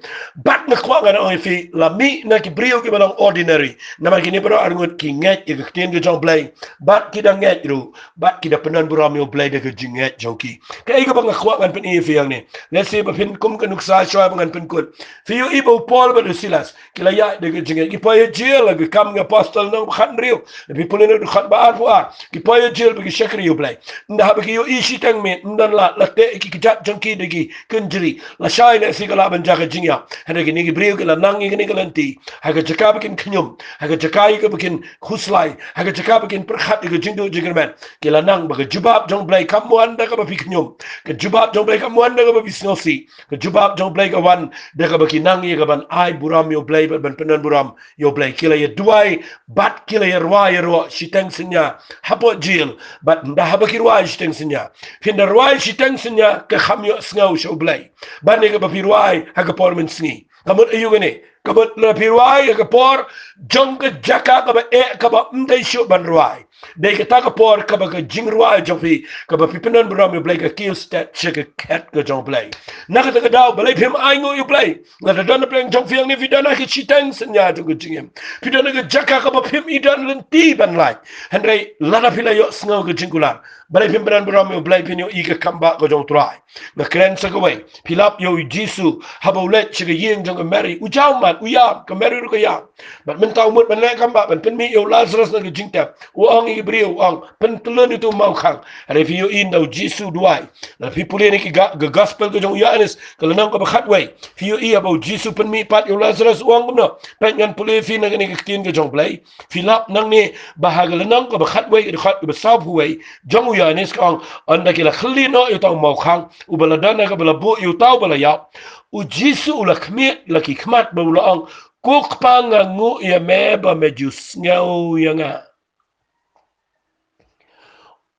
Bad nga kwah ngan ong ïa phi, la mih na ki briew kiba long ordinary. Namar kine baroh arngut ki ngeit ïa ka ktien ka jong U Blei. Bad ki da ngeit ruh, bad ki da pyndonkam burom ïa U Blei da ka jingngeit jong ki. Kaei kaba nga kwah ngan pyni ïa phi hangne, lehse ba phin kum ka nuksa shuwa ba ngan pynkut. Phi ïohi ba u Paul bad u Silas ki la ïaid da ka jingngeit. Ki poi ha jail ha ka Kam ki Apostol lynnong ba khathynriew. Phi pule na dkhot ba arphew ar. Ki poi ha jail ba ki shakri U Blei. Ynda haba ki ïohi shiteng miet, ym don lad, la teh ki kjat jong ki da ki kynjri. Lashai lehse ka lah ban jia ka jingïap. Hynrei kine ki briew ki la nang ïa kane ka lynti ha ka jaka ba kin khñium, ha ka jaka ïa kaba kin khuslai, ha ka jaka ba kin pyrkhat ïa ka jingduh jingkyrmen. Ki la nang ba ka jubab jong U Blei kam wan da kaba phi khñium. Ka jubab jong U Blei kam wan da kaba phi sngewsih. Ka jubab jong U Blei ka wan da kaba ki nang ïa kaban ai burom ïa U Blei bad ban pyndonkam burom ïa U Blei. Ki la ïa duwai bad ki la ïa rwai ïaroh shiteng synñia hapoh jail. Bad ynda haba ki rwai shiteng synñia, phin da rwai shiteng synñia, ka kham ïohsngew sha U Blei ban ïa kaba phi rwai ha ka por mynsngi. Ka mut aïu kane? Ka mut lada phi rwai ha ka por jong ka jaka kaba eh, kaba ym dei shuh ban rwai. Dei kata ka por kaba ka jingrwai jong phi, kaba phi pyndon burom ïa u Blei, ka kiew stet sha ka khet ka jong u Blei. Na kata ka daw, balei phim ainguh ïa u Blei? Lada don na pdeng jong phi hangne, phi don ha ka shiteng synñia jong ka jingim, phi don ha ka jaka kaba phim i don lynti ban lait. Hynrei lada phi la ïohsngew ka jingkular, balei phim pyndon burom ïa u Blei? Phin ïohi ka kam bah ka jong u Trai. Nga kren sa kawei, phi lap ïa u Jisu haba u leit sha ka ïing jong ka Mary, u jaw mat, u ïam, ka Mary ruh ka ïam. Bad mynta u mut ban leh kam bah, ban pynmih ïa u Lazarus na ka jingtep. U ong ïa ki briew, u ong, pyntyllun ïa uto u mawkhang. Hynrei phi ïohi ynda u Jisu u duwai, lada phi pule na ki ga-, ka gospel ka jong u Ïoannis, ka lynnong kaba khatwei, phi ïohi haba u Jisu pynmih pat ïa u Lazarus, u ong kumno? Peit, ngan pule ïa phi na kane ka ktien ka jong u Blei. Phi lap nangne ba ha ka lynnong kaba khatwei, ka dkhot kaba sawphew wei jong u Ïoannis, ka ong, ynda ki la khyllie noh ïa uta u mawkhang uba la don ha kaba la buh ïa uta uba la ïap, u Jisu u la khmied la ki khmat bad u la ong, Ko Kpa, nga nguh ïa me ba me ju sngew ïa nga.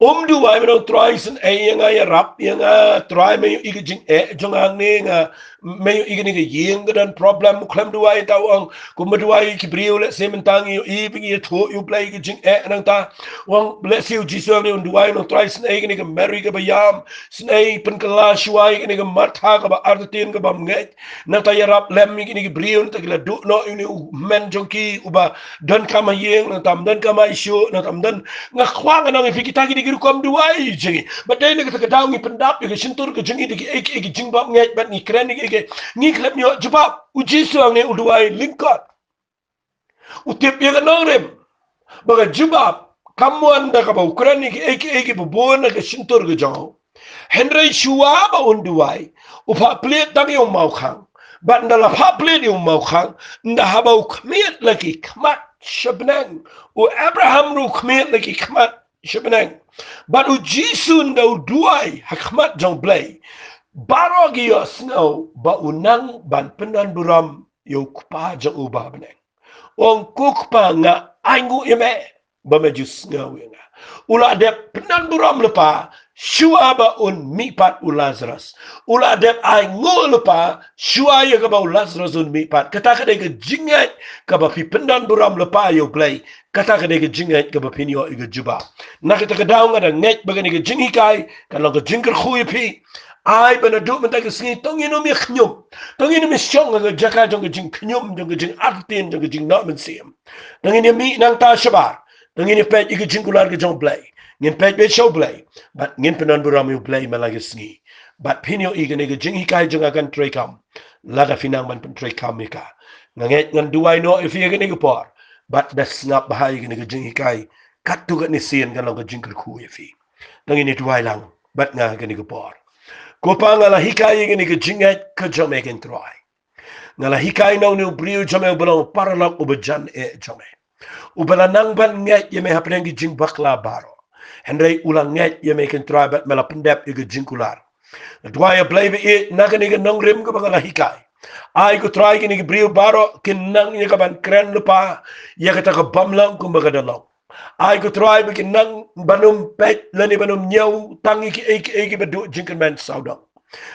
Um duwai, me ong, Trai, sngewbha ïa nga, ïarap ïa nga, Trai, me ïohi ka jingeh jong nga hangne, nga, me ïohi kane ka ïing ka don problem. U khlem duwai, te u ong, kumba duwai ki briew, lehse mynta ngi ïohi ba ngi ïathuh ïa u Blei ka jingeh nangta. U ong, lehse u Jisu hangne un duwai, un ong, Trai, sngewbha kane ka Mary kaba ïam, sngewbha pynkylla shuwa ïa kane ka Martha kaba artatien, kaba bymngeit. Nangta ïarap lem ïa kine ki briew, nangta ki la duh noh ïa une u hynmen jong ki uba donkam ha ïing, nangta ym donkam ha I C U, nangta ym don. Nga kwah ngan ong ïa phi, kita ki dei ki rukom duwai jong ngi. Bad dei na kata ka daw ngi pyndap ïa ka shyntur ka jong ngi da kiei kiei ki jingbymngeit bad ngi kren ïa kiei kiei. Ngi khlem ïoh jubab. U Jisu hangne u duwai lyngkot. U tip ïa ka nongrim ba ka jubab kam wan da kaba u kren ïa kiei kiei kiba bun na ka shyntur ka jong u. Hynrei shuwa ba un duwai, u phah plied tang ïa u mawkhang. Bad ynda la phah plied ïa u mawkhang, ynda haba u khmied la ki khmat sha bneng, u Abraham ruh u khmied la ki khmat sha bneng. Bad u Jisu ynda u duwai ha khmat jong u Blei, baroh ki ïohsngew ba u nang ban pyndon burom ïa u Kpa jong u ba ha bneng. U ong, Ko Kpa, nga ainguh ïa me ba me ju sngew ïa nga. U la dep pyndon burom lypa shuwa ba un mihpat u Lazarus. U la dep ainguh lypa shuwa ïa kaba u Lazarus un mihpat. Kata ka dei ka jingngeit kaba phi pyndon burom lypa ïa u Blei. Kata ka dei ka jingngeit kaba phin ïoh ïa ka jubab. Na kata ka daw nga da ngeit ba kane ka jinghikai kan long ka jingkyrkhu ïa phi. Ai ba naduh mynta ka sngi to ngin ym ïa khñium, to ngin ym ïa shong ha ka jaka jong ka jingkhñium, jong ka jingartatien, jong ka jingnoh mynsiem. To ngin ïa mih nangta shabar, to ngin ïa peit ïa ka jingkular ka jong u Blei. Ngin peit beit sha u Blei bad ngin pyndon burom ïa u Blei man la ka sngi. Bad phin ïohi kane ka jinghikai jong nga kan treikam lada phi nang ban pyntreikam ïa ka. Nga ngeit ngan duwai noh ïa phi ha kane ka por bad da sngap bha ïa kane ka jinghikai katto katne sien kan long ka jingkyrkhu ïa phi. To ngin ïa duwai lang bad nga ha kane ka por. Ko Pa, nga la hikai ïa kane ka jingngeit ka jong me, ko Trai. Nga la hikai na une u briew jong me uba long u paralok, uba jan eh jong me, uba la nang ban ngeit ïa me hapdeng ki jingbakla baroh. Hynrei u la ngeit ïa me, ko Trai, bad me la pyndep ïa ka jingkular. Nga duwai, A Blei ba ïeit, na kane ka nongrim kaba nga la hikai, ai ko Trai, kine ki briew baroh kin nang ïa ka ban kren lypa ïa kata ka bym long kumba ka da long. Ai ko Trai ba kin nang ban ym peit lane ban ym ñiew tang ïa kiei kiei kiba duh jingkyrmen sawdong.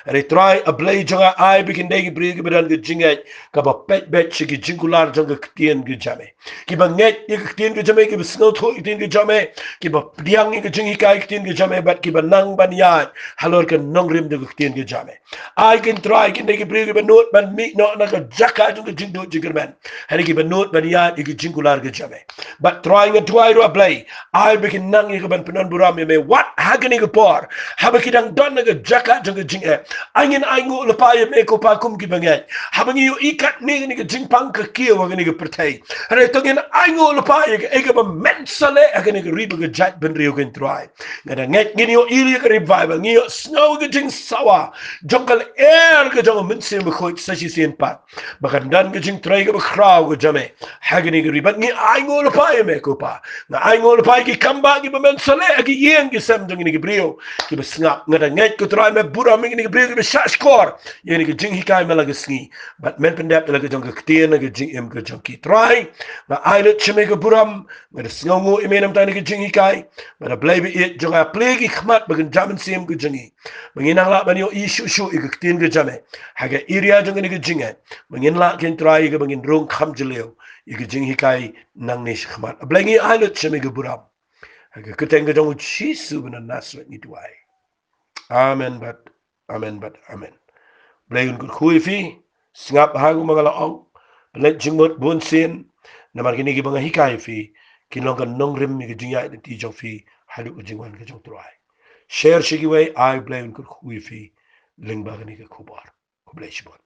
Hynrei Trai, A Blei jong nga, ai ba kin dei ki briew kiba don ka jingngeit kaba peit beit sha ki jingkular jong ka ktien ka jong me, kiba ngeit ïa ka ktien ka jong me, kiba sngewthuh ïa ka ktien ka jong me, kiba pdiang ïa ka jinghikai ka ktien ka jong me bad kiba nang ban ïaid halor ka nongrim jong ka ktien ka jong me. Ai ko Trai, kin dei ki briew kiba nud ban mih noh na ka jaka jong ka jingduh jingkyrmen, hynrei kiba nud ban ïaid ïa ka jingkular ka jong me. Bad Trai, nga duwai ruh, A Blei, ai ba kin nang ïa ka ban pyndon burom ïa me wat ha kane ka por, haba ki dang don na ka jaka jong ka jingeh. Ai ngin ainguh lypa ïa me, ko Pa, kum kiba ngeit, haba ngi ïohi katne kane ka jingpang ka kiew ha kane ka pyrthei. Hynrei to ngin ainguh lypa ïa kaei kaba men sa leh ha kane ka ri bad ka jaitbynriew, ko Trai. Nga da ngeit ngin ïohi ïa ka revival, ngin ïohsngew ïa ka jingsawa jong ka lyer ka jong U Mynsiem Bakhuid sa shisien pat, ba kan don ka jingtrei kaba khraw ka jong me ha kane ka ri. Bad ngi ainguh lypa ïa me, ko Pa. Nga ainguh lypa ïa ki kam bah kiba men sa leh ha ki ïing ki sem jong kine ki briew kiba sngap. Nga da ngeit, ko Trai, me burom ïa kine ki briew kiba shahshkor ïa kane ka jinghikai man la ka sngi, bad men pyndep ïa la ka jong ka ktien ha ka jingim ka jong ki. Trai, nga ai lut sha me ka burom. Nga da sngewnguh ïa me namar kane ka jinghikai. Bad A Blei ba ïeit jong nga, plie ki khmat ba kan jam mynsiem ka jong ngi, ba ngin nang lah ban ïohi shuh shuh ïa ka ktien ka jong me ha ka area jong kane ka jingngeit, ba ngin lah, ko Trai, ïa kaba ngin rung kham jylliew ïa ka jinghikai nangne shakhmat. A Blei, ngi ai lut sha me ka burom. Ha ka kyrteng ka jong u Jisu ba na Nasareth ngi duwai. Amen bad amen bad amen. Blei un kyrkhu ïa phi. Sngap ha kumba nga la ong. Pynleit jingmut bun sien. Namar kine kiba nga hikai ïa phi kin long ka nongrim ïa ka jingïaid lynti jong phi haduh ka jingwan ka jong u Trai. Share sha kiwei, ai Blei un kyrkhu ïa phi lyngba kane ka khubor. Khublei shibun.